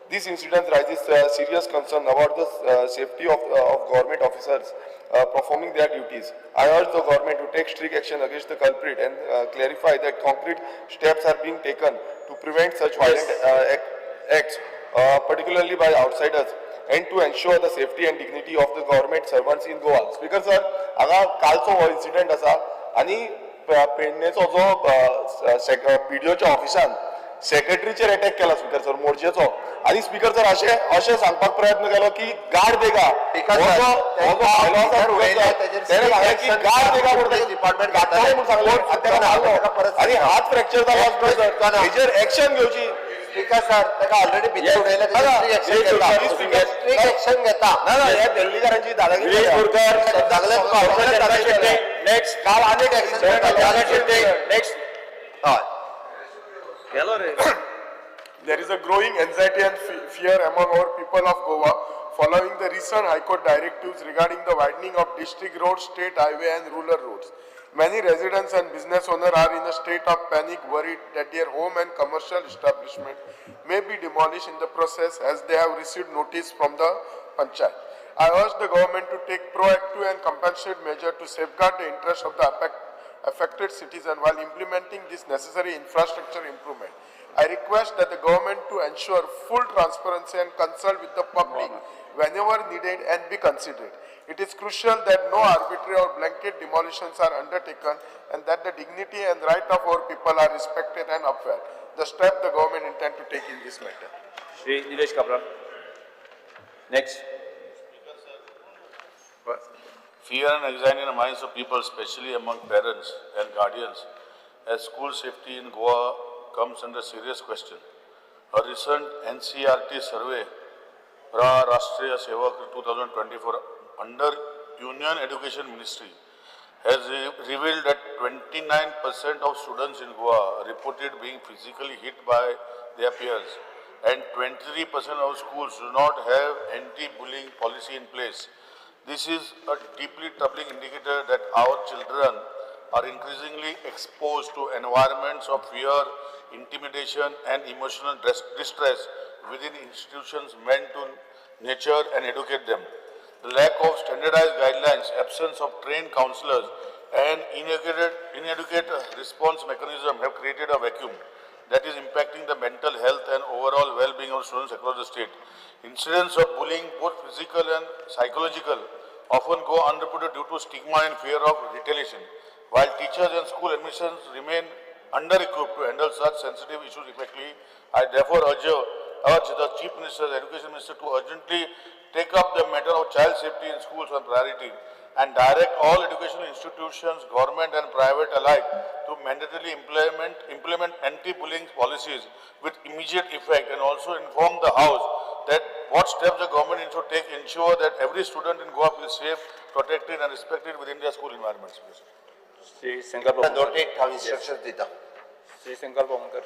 This incident raises serious concern about the safety of government officers performing their duties. I urge the government to take strict action against the culprit and clarify that concrete steps are being taken to prevent such violent acts, particularly by outsiders, and to ensure the safety and dignity of the government servants in Goa. Speaker sir, हांगा कालचो हो incident आसा आनी पेडणेचो जो बीडीओच्या ऑफिसान सेक्रेटरीचेर attack केला speaker sir, मोर्जेचो. आनी speaker sir, अशें अशें सांगपाक प्रयत्न केलो की गार्ड देगा. स्पीकर हो सर, जो हो जो भायलो आसा जर उलयले स्पीकर सर, तेजेर तेणें सांगलें की गार्ड देगा म्हणून ताका डिपार्टमेंट घातले म्हणून सांगलें आनी ताका मारलो आनी हात फ्रॅक्चर जालो स्पीकर सर. हेजेर एक्शन घेवची. स्पीकर सर, ताका ऑलरेडी भितर उडयला, ना, ना, तेजेर स्ट्रीक एक्शन घेता. स्पीकर- स्ट्रीक एक्शन घेता. ना ना, ह्या दिल्लीकारांची दादागिरी. विरेश बोरकर. सगळे तुका चंद्रकांत दादागिरी. शेट्टी, नेक्स्ट. काल आनीक एक्शन घेता. चंद्रकांत शेट्टी, नेक्स्ट. हय. There is a growing anxiety and fear among our people of Goa following the recent High Court directives regarding the widening of district roads, state highway and rural roads. Many residents and business owners are in a state of panic, worried that their home and commercial establishment may be demolished in the process as they have received notice from the panchayat. I urge the government to take proactive and compensatory measure to safeguard the interests of the affected citizen while implementing this necessary infrastructure improvement. I request that the government to ensure full transparency and consult with the public whenever needed and be considerate. It is crucial that no arbitrary or blanket demolitions are undertaken and that the dignity and right of our people are respected and upheld. The step the government intend to take in this matter. Shri Nilesh Cabral. Next. Fear and anxiety in the minds of people, especially among parents and guardians, as school safety in Goa comes under serious question. A recent NCRT survey, Pra Rashtriya Sevak 2024, under Union Education Ministry, has revealed that 29% of students in Goa reported being physically hit by their peers, and 23% of schools do not have anti-bullying policy in place. This is a deeply troubling indicator that our children are increasingly exposed to environments of fear, intimidation, and emotional distress within institutions meant to nurture and educate them. The lack of standardized guidelines, absence of trained counselors, and inadequate response mechanism have created a vacuum that is impacting the mental health and overall well-being of students across the state. Incidents of bullying, both physical and psychological, often go unreported due to stigma and fear of retaliation, while teachers and school admissions remain under-equipped to handle such sensitive issues effectively. I therefore urge the Chief Minister, the Education Minister to urgently take up the matter of child safety in schools on priority and direct all educational institutions, government and private alike, to mandatorily implement anti-bullying policies with immediate effect, and also inform the House that what steps the government needs to take ensure that every student in Goa feels safe, protected and respected within their school environments. Shri Sankalp Amonkar. Noted, हांव instruction दिता. Shri Sankalp Amonkar.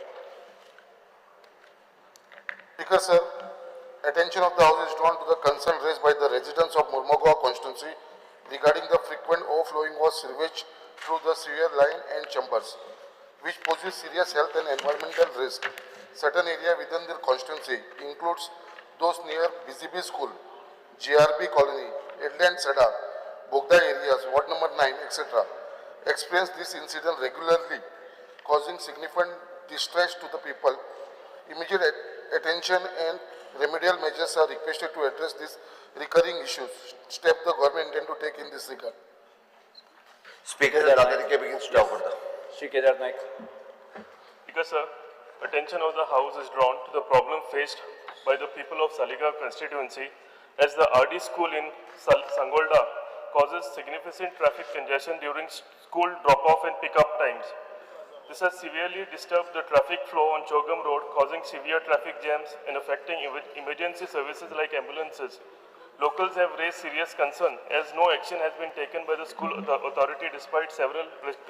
Speaker sir, attention of the House is drawn to the concern raised by the residents of Mormugao constituency regarding the frequent overflowing of sewage through the sewer line and chambers, which poses serious health and environmental risk. Certain area within their constituency includes those near BCB School, GRB Colony, Edland Sada, Bogda areas, Ward number 9, etc. Experience this incident regularly, causing significant distress to the people. Immediate attention and remedial measures are requested to address these recurring issues. Step the government intend to take in this regard. Speaker sir, दादागिरी बेगीन stop करता. Shri Kedar Naik. Speaker sir, Attention of the House is drawn to the problem faced by the people of Saligao constituency as the RD school in Sangolda causes significant traffic congestion during school drop-off and pick-up times. This has severely disturbed the traffic flow on Chogam Road, causing severe traffic jams and affecting emergency services like ambulances. Locals have raised serious concern as no action has been taken by the school authority despite several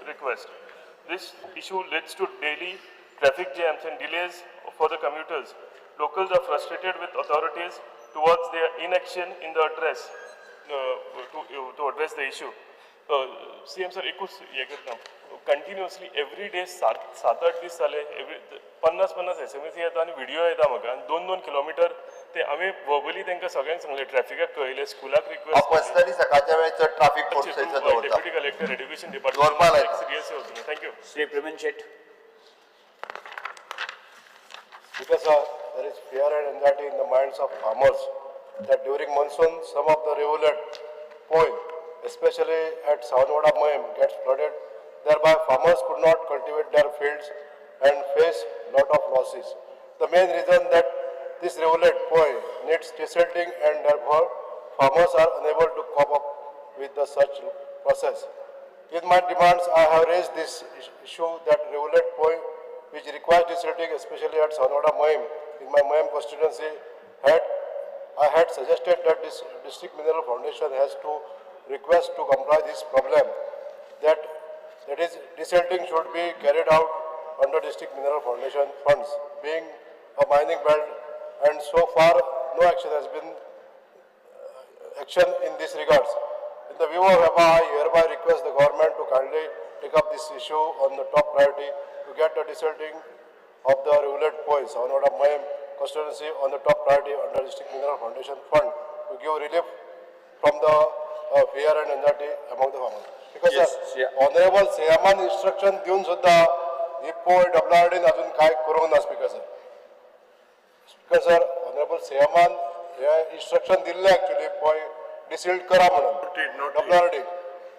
requests. This issue leads to daily traffic jams and delays for the commuters. Locals are frustrated with authorities towards their inaction in the address to address the issue. CM sir, एकूच हें करता, continuously every day 7-8 दीस जाले, every 50-50 SMS येता आनी video येता म्हाका, आनी 2-2 किलोमिटर ते आमी वर्बली तांकां सगळ्यांक सांगलें, ट्रॅफिकाक कळयलें, स्कुलाक रिक्वेस्ट. पर्सनली सकाळच्या वेळार चड ट्राफीक फोर्स दवरता. डेप्युटी कलेक्टर एड्युकेशन दवरपा डिपार्टमेंट लायता. सिरियस वचून. Thank you. Shri Praveen Shet. Because there is fear and anxiety in the minds of farmers that during monsoon some of the rivulet point, especially at Savanwada Moem, gets flooded. Thereby farmers could not cultivate their fields and face lot of losses. The main reason that this rivulet point needs desilting and therefore farmers are unable to cope up with the such process. In my demands, I have raised this issue that rivulet point which requires desilting, especially at Savanwada Moem, in my Moem constituency, I had suggested that this District Mineral Foundation has to request to comply this problem, that is desilting should be carried out under District Mineral Foundation funds, being a mining belt, and so far no action has been action in this regards. In the view of ABBA, I hereby request the government to kindly take up this issue on the top priority to get the desilting of the rivulet point, Savanwada Moem constituency on the top priority under District Mineral Foundation Fund to give relief from the fear and anxiety among the farmers. Because Yes, sir, yeah. Honorable सीएमान instruction दिवन सुद्धा ही पोय WRD अजून काय करूंक ना. Speaker sir, speaker sir, honourable सीएमान हे instruction दिल्लें actually पोय डिसिल्ट करा म्हणून WRD,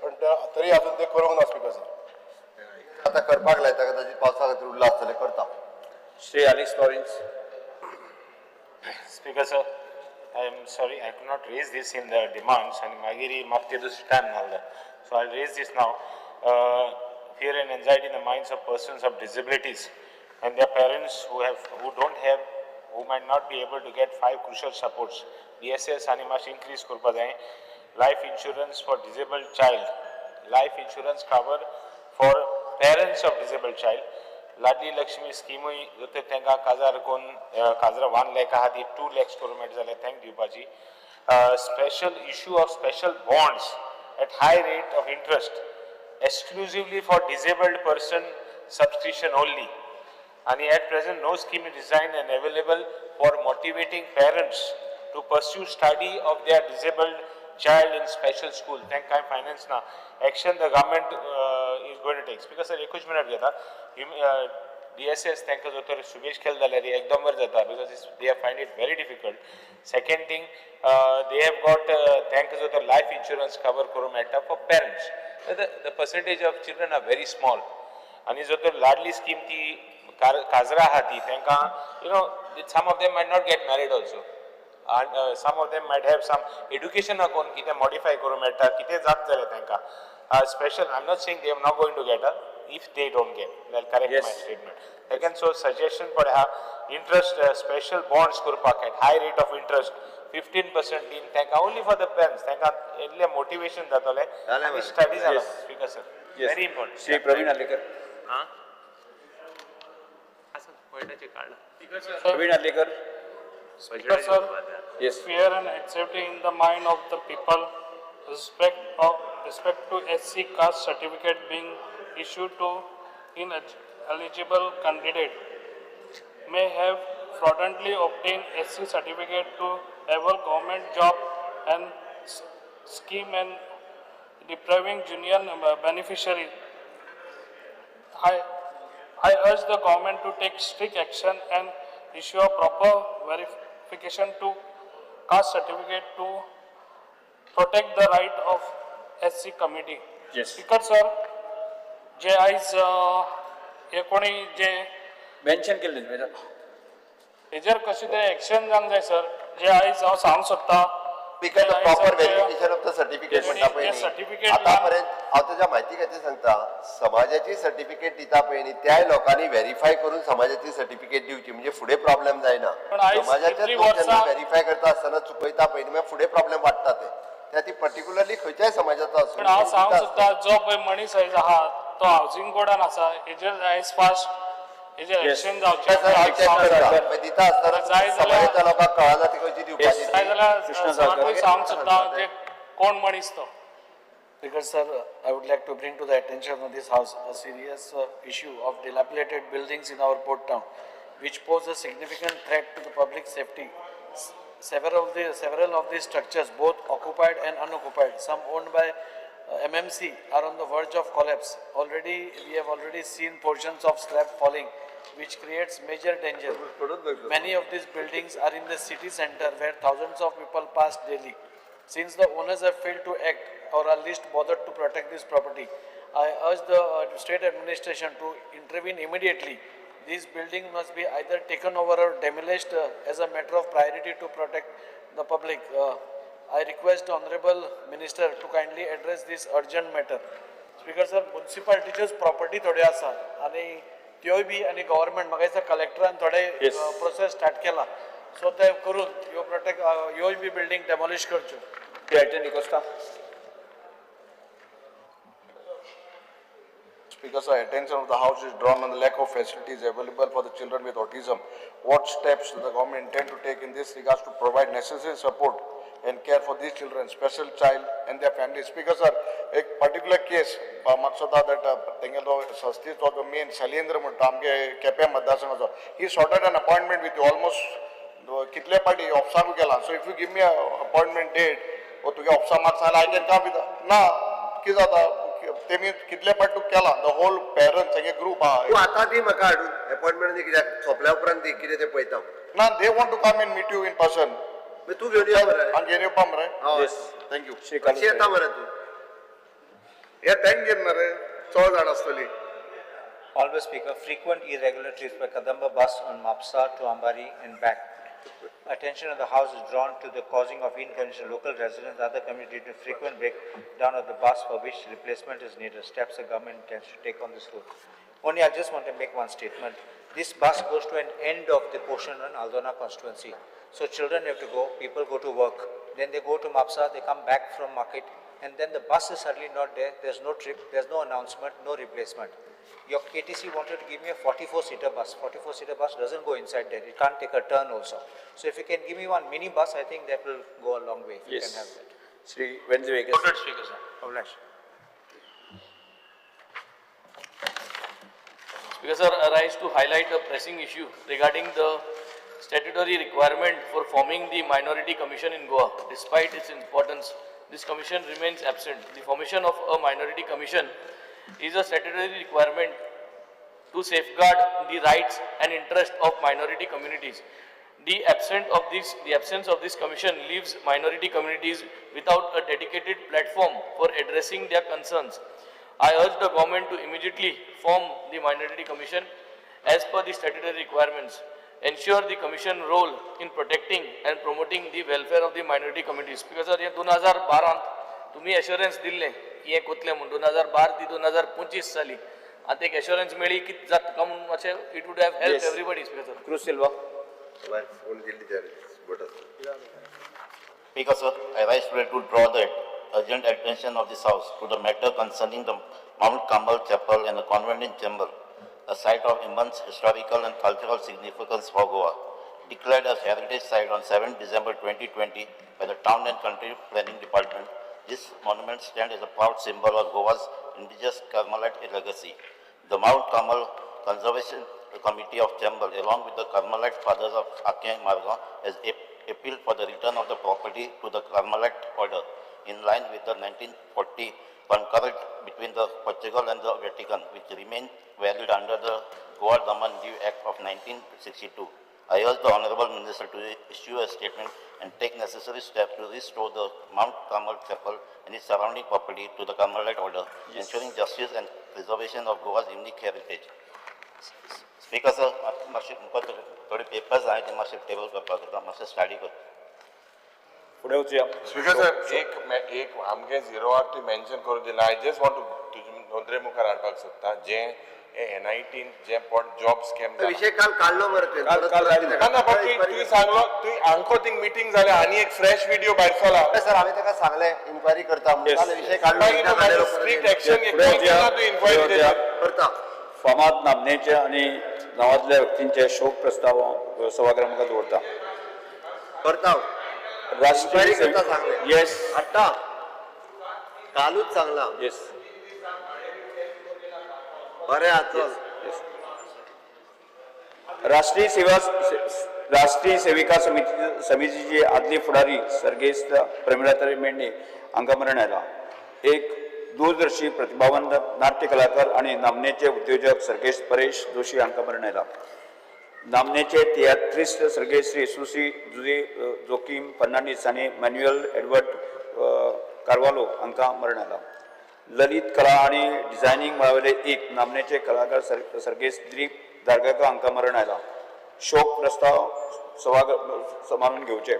पण तरी अजून ते करूंक ना. स्पीकर सर, आता करपाक लायता कदाचित पावसा खातीर उरला आसतलें, करता. Shri Alex Lawrence. Speaker sir, I am sorry I could not raise this in the demands and मागीर म्हाका ते दुसरो टायम नासलो, so I raise this now. Fear and anxiety in the minds of persons of disabilities and their parents who don't have, who might not be able to get 5 crucial supports. DSS आनी मातशें increase करपा जाय. Life insurance for disabled child, life insurance cover for parents of disabled child. Ladli Lakshmi स्किमूय जर तर तांकां काजार करून काजरा 1 lakh आहा ती 2 lakhs करूंक मेळटा जाल्यार तांकां दिवपाची. Special issue of special bonds at high rate of interest exclusively for disabled person subscription only. And at present no scheme is designed and available for motivating parents to pursue study of their disabled child in special school. Thank काय finance ना action the government is going to take. Speaker sir, एकूच minute घेता. DSS तांकां जर तर सुबेज केले जाल्यार एकदम बरें जाता, because they find it very difficult. Second thing, they have got तांकां जर तर लायफ इन्शुरन्स कवर करूंक मेळटा for parents. The percentage of children are very small. आनी जर तर लाडली स्कीम ती काजरा आहा ती तांकां, you know, some of them might not get married also. And some of them might have some education करून कितें मॉडिफाय करूंक मेळटा, कितें जात जाल्यार तांकां special. I am not saying they are not going to get, if they don't get, I correct my statement. Second, so suggestion पळय आहा, इंट्रस्ट स्पेशल बॉन्ड्स करपाक at high rate of interest 15% दीन तांकां, ओनली फॉर the parents, तांकां इल्लें motivation जातलें आनी study जाला. Speaker sir, very important. Shri Praveen Arlekar. Praveen Arlekar. Speaker sir, Yes. Fear and anxiety in the mind of the people respect to SC caste certificate being issued to ineligible candidate may have fraudulently obtained SC certificate to avail government job and scheme and depriving junior beneficiary. I urge the government to take strict action and issue a proper verification to caste certificate to protect the right of SC committee. Yes. Speaker sir, जे आयज हे कोणी जे mention केल्लें. हेजेर कशें तरी action जावंक जाय sir, जे आयज हांव सांगूंक सोदता. Because the proper verification of the certificate म्हणटा पळय न्ही, आतां पर्यंत हांव तुज्या म्हायती खातीर सांगता, समाजाची सर्टिफिकेट दिता पळय न्ही, त्याय लोकांनी व्हेरीफाय करून समाजाची सर्टिफिकेट दिवची, म्हणजे फुडें प्रॉब्लेम जायना. पण आयज समाजाचे कितलीं लोक जेन्ना वर्सां- व्हेरीफाय करता आसतना चुकयता पळय न्ही, मागीर फुडें प्रॉब्लेम वाडटा. ते त्या ती पर्टिक्युलरली खंयच्याय समाजाचो आसूं, पण हांव दिता सांगूंक आसतना. सोदता, जो पळय मनीस आयज आहा तो हावजींग बोर्डान आसा, हेजेर आयज फास्ट हेजेर एक्शन जावचें. सर, हांव चॅक करता. मागीर दिता आसतना जाय जाल्यार- समाजाच्या लोकांक कळना ती खंयची दिवपाची जाय ती. जाल्यार सराकूय सांगूंक सोदता जे कोण मनीस तो. Speaker sir, I would like to bring to the attention of this house a serious issue of dilapidated buildings in our port town, which pose a significant threat to the public safety. Several of these structures, both occupied and unoccupied, some owned by MMC, are on the verge of collapse. Already, we have already seen portions of slab falling, which creates major danger. Many of these buildings are in the city center where thousands of people pass daily. Since the owners have failed to act or are least bothered to protect this property, I urge the state administration to intervene immediately. These buildings must be either taken over or demolished as a matter of priority to protect the public. I request the Honorable Minister to kindly address this urgent matter. Speaker sir, municipalityच्योच property थोड्यो आसा आनी त्योय बी आनी government म्हाका दिसता कलेक्टरान थोडे process start केला, so ते करून ह्यो प्रोटेक्ट ह्योय बी बिल्डींग डेमोलिश करच्यो. Elton D'Costa. Speaker, sir, attention of the House is drawn on the lack of facilities available for the children with autism. What steps does the government intend to take in this regards to provide necessary support and care for these children, special child and their families? Speaker, sir, एक particular case, म्हाका that तेंगेलो संस्थेचो जो main Shailendra म्हणटा आमगे केपें मतदारसंघाचो, he sorted an appointment with you almost कितले पाटी ऑफिसाकूय गेला. So if you give me a appointment date or तुगे ऑफिसा मागता जाल्यार I can come with. ना कितें जाता, तेमी कितले पाटी तुका केला, the whole parents तेगे ग्रूप आहा. तूं आतां दी म्हाका हाडून अपॉइंटमेंट दी, कित्याक सोंपल्या उपरांत दी, कितें तें पळयता. ना, they want to come and meet you in person. मागीर तूं घेवन यो मरे. हांव घेवन येवपा मरे. हय. Thank you. कशी येता मरे तूं? हे टँक घेवन मरे चड जाण आसतली. Honorable Speaker, frequent irregular trips by Kadamba bus on Mapsa to Ambari and back. Attention of the House is drawn to the causing of inconvenience to local residents and other community due to frequent breakdown of the bus for which replacement is needed. Steps the government intends to take on this route. Only I just want to make one statement. This bus goes to an end of the portion on Aldona constituency. So children have to go, people go to work. Then they go to Mapsa, they come back from market, and then the bus is suddenly not there. There's no trip, there's no announcement, no replacement. Your KTC wanted to give me a 44-seater bus. 44-seater bus doesn't go inside there. It can't take a turn also. So if you can give me one mini bus, I think that will go a long way. If you can have that. Shri Venzy Viegas. Noted, Speaker, sir. Obliged. Speaker, sir, I rise to highlight a pressing issue regarding the statutory requirement for forming the Minority Commission in Goa. Despite its importance, this commission remains absent. The formation of a Minority Commission is a statutory requirement to safeguard the rights and interests of minority communities. The absence of this commission leaves minority communities without a dedicated platform for addressing their concerns. I urge the government to immediately form the Minority Commission as per the statutory requirements. Ensure the commission role in protecting and promoting the welfare of the minority communities. Because sir, हे 2012 तुम्ही एश्योरन्स दिल्लें की हें कोतलें म्हूण, 2012 ती 2025 जाली. आतां एक एश्योरन्स मेळ्ळी की जाता म्हणून मातशें it would have help everybody. Speaker sir. Cruz Silva. Phone केल्ली त्या but. Speaker, sir, I rise today to draw the urgent attention of this House to the matter concerning the Mount Carmel Chapel and the convent in Chembur, a site of immense historical and cultural significance for Goa. Declared as heritage site on 7 December 2020 by the Town and Country Planning Department, this monument stands as a proud symbol of Goa's indigenous Carmelite legacy. The Mount Carmel Conservation Committee of Chembur, along with the Carmelite Fathers of Akem Margao, has appealed for the return of the property to the Carmelite order, in line with the 1940 concurrent between the Portugal and the Vatican, which remained valid under the Goa Daman Diu Act of 1962. I urge the Honorable Minister to issue a statement and take necessary steps to restore the Mount Carmel Chapel and its surrounding property to the Carmelite order, ensuring justice and preservation of Goa's unique heritage. Speaker sir, मातशे मुखार थोडे papers आहाय ते मातशे table करपाक जाता, मातशें study करता. फुडें वचुया. स्पीकर सर, एक आमगे झिरो आर ती मेन्शन करून दिला. I just want to तुजे नदरे मुखार हाडपाक सोदता जें एनआयटीन जें पट जॉब स्कॅम विशय काल काडलो मरे तुवें. काल ना ना, पण तुवें सांगलो, तुवें आमको थिंग मिटींग जाल्या आनी एक फ्रेश व्हिडिओ भायर सरला. सर, हांवें ताका सांगलें इन्क्वायरी करता म्हणून. काल विशय काडलो. स्ट्रिक्ट एक्शन घेतली तूं इन्क्वायरी करता. फामाद नामनेचे आनी नांवांतल्या व्यक्तींचे शोक प्रस्ताव सभागृहा मुखार दवरता. करता. राष्ट्रीय करता सांगलें. येस, हाडटा, कालूच सांगला. येस, बरें आहा, चल. राष्ट्रीय सेविका समितीची आदली फुडारी सर्गेस्त प्रमिलाताई मेंढे हांकां मरण आयलां. एक दूरदर्शी प्रतिभावंत नाट्य कलाकार आनी नामनेचे उद्योजक सर्गेस्त परेश जोशी हांकां मरण आयलां. नामनेचे तियात्रिस्त सर्गेस्त श्री सुसी जुजे जोकीम फर्नांडीस आनी मॅन्युएल एडवर्ड कार्वालो हांकां मरण आयलां. ललित कला आनी डिझायनींग मळावयले एक नामनेचे कलाकार सर्गेस्त दिलीप दारगाकर हांकां मरण आयलां. शोक प्रस्ताव सभागृह मानून घेवचे.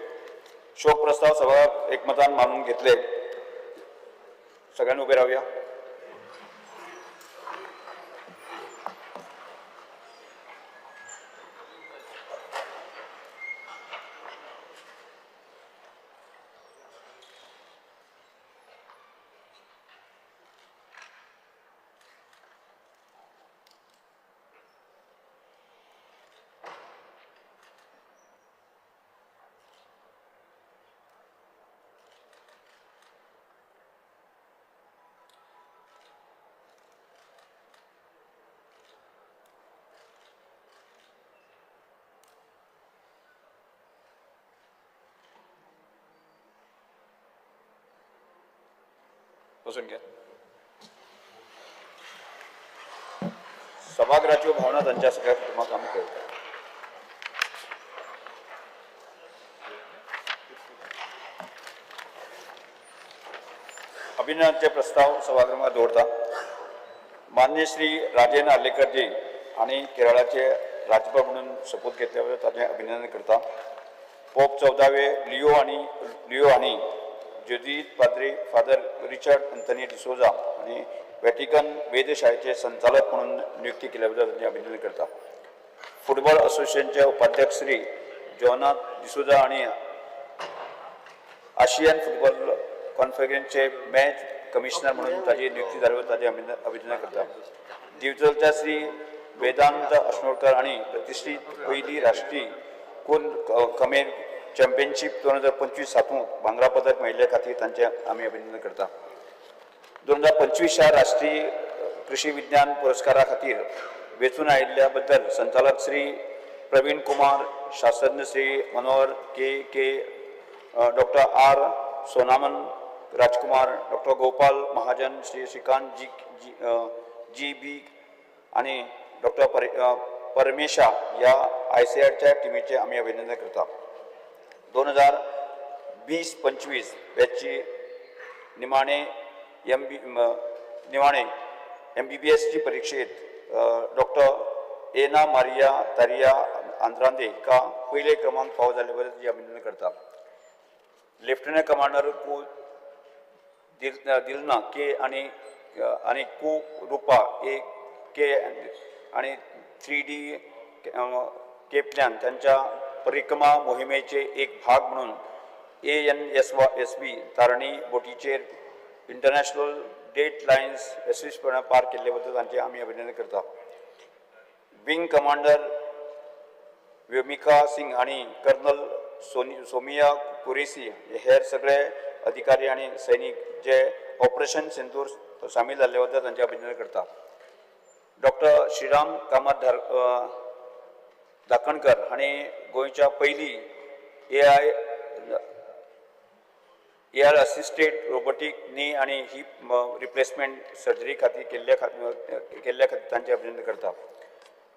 शोक प्रस्ताव सभागृहात एकमतान मानून घेतले. सगळ्यांनी उबे रावया. बसून घ्या. सभागृहाच्यो भावना तांच्या सगळ्या कुटुंबाक आमी कळयता. अभिनंदनाचे प्रस्ताव सभागृहात दवरता. मान्य श्री राजेंद्र आर्लेकरजी आनी केरळाचे राज्यपाल म्हणून शपथ घेतल्या बद्दल ताचें अभिनंदन करता. पोप 14वे लिओ आनी जेजुईत पाद्री फादर रिचर्ड अंथनी डिसोजा आनी वॅटिकन वेधशाळेचे संचालक म्हणून नियुक्ती केल्या बद्दल तांचें अभिनंदन करता. फुटबॉल असोसिएशनचे उपाध्यक्ष श्री जॉनाथ डिसोजा आनी आशियन फुटबॉल कॉन्फरन्सचे मॅच कमिशनर म्हणून ताची नियुक्ती जाल्या बद्दल ताचें अभिनंदन करता. दिवचलच्या श्री वेदांत अश्नोडकर आनी प्रतिश्ठीत पयली राष्ट्रीय कोन खमेर चॅम्पियनशीप 2025 हातूंत भांगरा पदक मेळिल्ले खातीर तांचें आमी अभिनंदन करता. 2025 राष्ट्रीय कृषी विज्ञान पुरस्कारा खातीर वेंचून आयिल्ल्या बद्दल संचालक श्री प्रवीण कुमार, शास्त्रज्ञ Shri Manohar K K, doctor R Sonaman Rajkumar, doctor Gopal Mahajan, Shri Shrikant G G B आनी डॉक्टर परमेशा ह्या आयसीआरच्या टिमीचें आमी अभिनंदन करता. 2020-25 बॅचची निमाणे एमबीबीएसची परिक्षेत डॉक्टर एना मारिया तारिया आंद्रांदे हिका पयले क्रमांक फावो जाल्ले बद्दल तिचें अभिनंदन करता. लेफ्टनंट कमांडर कु दिलना के आनी कु रुपा ए के आनी 3D केपल्यान तांच्या परिक्रमा मोहिमेचे एक भाग म्हणून ANSB तारणी बोटीचेर इंटरनॅशनल डेट लायन्स यशस्वीपणान पार केल्ले बद्दल तांचें आमी अभिनंदन करता. विंग कमांडर व्योमिका सिंग आनी कर्नल सोमिया कुरेसी हेर सगळे अधिकारी आनी सैनीक जे ऑपरेशन सिंदूर सामील जाल्ले बद्दल तांचें अभिनंदन करता. डॉक्टर श्रीराम कामत धाकणकर हांणी गोंयच्या पयली एआर असिस्टेड रोबोटीक नी आनी हिप रिप्लेसमेंट सर्जरी खातीर केल्ल्या खातीर तांचें अभिनंदन करता.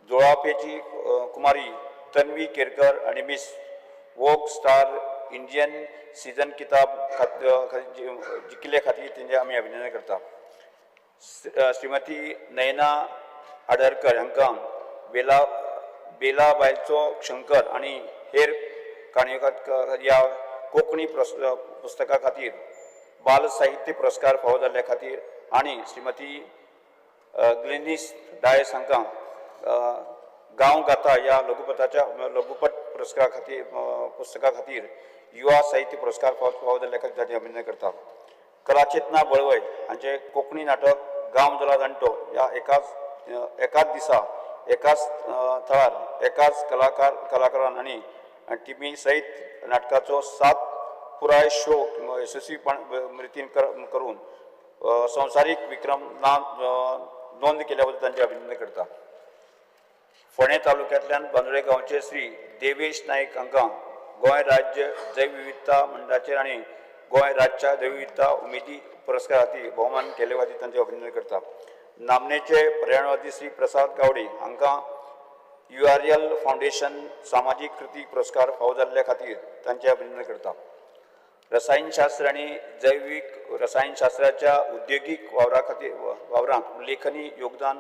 जोळापेची कुमारी तन्वी केरकर आनी Miss Vogue Star Indian season किताब जिखिल्ले खातीर तेंचें आमी अभिनंदन करता. श्रीमती नयना आडरकर हांकां बेला बायलचो शंकर आनी हेर काणयो ह्या कोंकणी पुस्तका खातीर बाल साहित्य पुरस्कार फावो जाल्ल्या खातीर आनी श्रीमती ग्लेनीस डायस हांकां गांव गाथा ह्या लघुपटाच्या लघुपट पुरस्कारा खातीर पुस्तका खातीर युवा साहित्य पुरस्कार फावो जाल्ल्या खातीर ताचें अभिनंदन करता. कलाचेतना बळवय हांचें कोंकणी नाटक गांव जाला जाणटो ह्या एकाच दिसा एकाच थळार एकाच कलाकारान आनी टिमी सयत नाटकाचो 7 पुराय शो यशस्वीपण रितीन करून संवसारीक विक्रम नोंद केल्या बद्दल तांचें अभिनंदन करता. फोंडें तालुक्यांतल्यान बांदोडे गांवचे श्री देवेश नायक हांकां गोंय राज्य जैवविविधता मंडळाचेर आनी गोंय राज्य जैवविविधता उमेदी पुरस्कारा खातीर भोवमान केल्ले खातीर तांचें अभिनंदन करता. नामनेचे पर्यावरणवादी श्री प्रसाद गावडे हांकां URL फावंडेशन सामाजीक कृती पुरस्कार फावो जाल्ल्या खातीर तांचें अभिनंदन करता. रसायनशास्त्र आनी जैवीक रसायनशास्त्राच्या उद्देगीक वावरा खातीर वावरांत उल्लेखनीय योगदान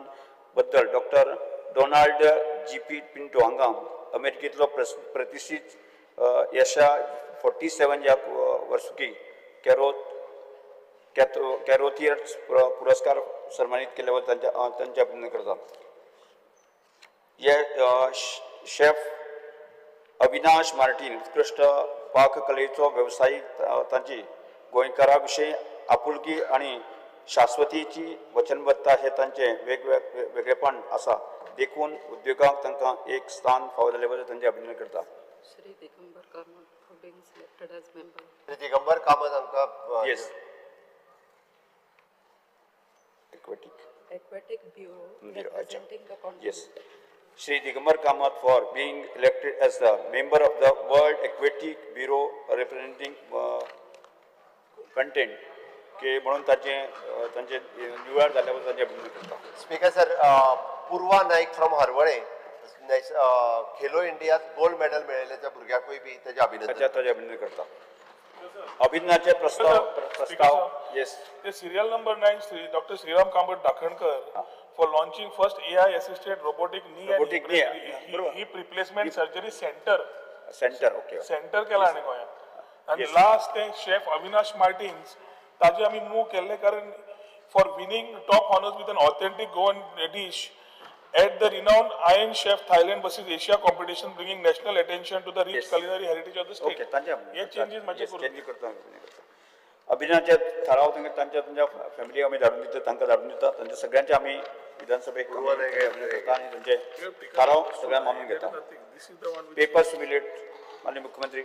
बद्दल डॉक्टर डोनाल्ड जी.पी. पिंटो हांगा अमेरिकेंतलो प्रतिश्ठीत यशा 47 ह्या वर्सुकी कॅरोथियर्स पुरस्कार सन्मानीत केल्ल्या बद्दल तांचें अभिनंदन करता. हे शेफ अविनाश मार्टीन उत्कृश्ट पाककलेचो वेवसायीक तांची गोंयकारा विशीं आपुलकी आनी शाश्वतीची वचनबद्धता हे तांचें वेगळेपण आसा, देखून उद्योगाक तांकां एक स्थान फावो जाल्ले बद्दल तांचें अभिनंदन करता. Shri Digambar Kamat for being selected as member. Shri Digambar Kamat हांकां Yes. Aquatic. Aquatic Bureau representing the continent. Yes. Shri Digambar Kamat for being elected as the member of the World Aquatic Bureau representing content K म्हणून तांचे निवड जाल्ल्या बद्दल तांचे अभिनंदन करता. Speaker sir, Purva Naik from Harvalem Khelo इंडियात gold medal मेळयल्ल्या भुरग्याकूय बी तेजें अभिनंदन. ताचें अभिनंदन करता. अभिनंदनाचे प्रस्ताव. Yes. Serial number 9 Shri doctor Shriram Kamat Dakhankar for launching first AI assisted robotic knee robotic knee, hip replacement surgery centre. Centre, okay. Centre केला आनी गोंयांत. आनी लास्ट ते शेफ अविनाश मार्टिन्स ताजे आमी मूव केल्ले कारण for winning top honours with an authentic Goan dish at the renowned Iron Chef Thailand versus Asia competition, bringing national attention to the rich culinary heritage of the state. Okay, तांचे हे changes मातशे करून changes करता. अभिनयाचे थाराव तांच्या तांच्या फॅमिलीक आमी धाडून दिता, तांकां धाडून दिता. तांच्या सगळ्यांचे आमी विधानसभेक अभिनंदन करता आनी तांचे थाराव सगळ्यांक मानून घेता. पेपर्स रिलेट माननीय मुख्यमंत्री.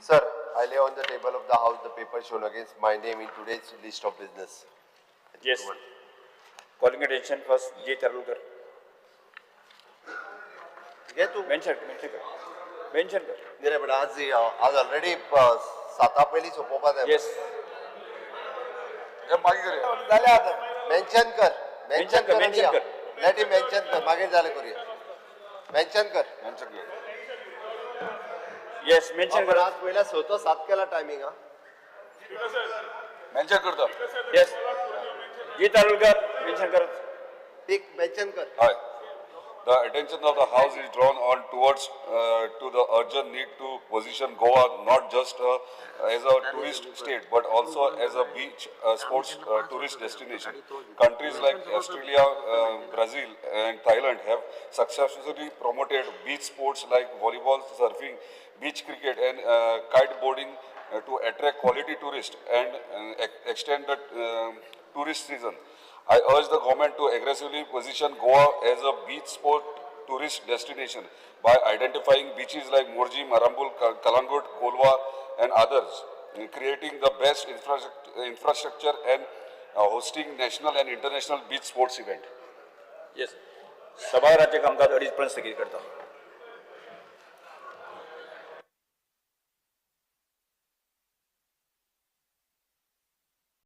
Sir, I lay on the table of the house the paper shown against my name in today's list of business. Yes. Calling attention first, J. Tarulkar. घे तूं. मेन्शन कर. मेन्शन कर. रे पण आज आज ऑलरेडी 7 पयलीं सोंपोवपा जाय. येस. मागीर जालें आतां. मेन्शन कर. मेन्शन कर. मेन्शन कर. Let him mention कर. मागीर जालें करूया. मेन्शन कर. मेन्शन कर. येस, मेन्शन कर. आज पयल्या 6 to 7 केला टायमिंग. हा, मेन्शन करता. येस, जी तारुलकर मेन्शन कर. ठीक, मेन्शन कर. हय. The attention of the House is drawn on towards to the urgent need to position Goa not just as a tourist state but also as a beach sports tourist destination. Countries like Australia, Brazil and Thailand have successfully promoted beach sports like volleyball, surfing, beach cricket and kiteboarding to attract quality tourists and extend the tourist season. I urge the government to aggressively position Goa as a beach sport tourist destination by identifying beaches like Morjim, Arambol, Calangute, Colva and others, creating the best infrastructure and hosting national and international beach sports event. Yes. सभाघराचे कामकाज 2:30 पर्यंत स्थगीत करता.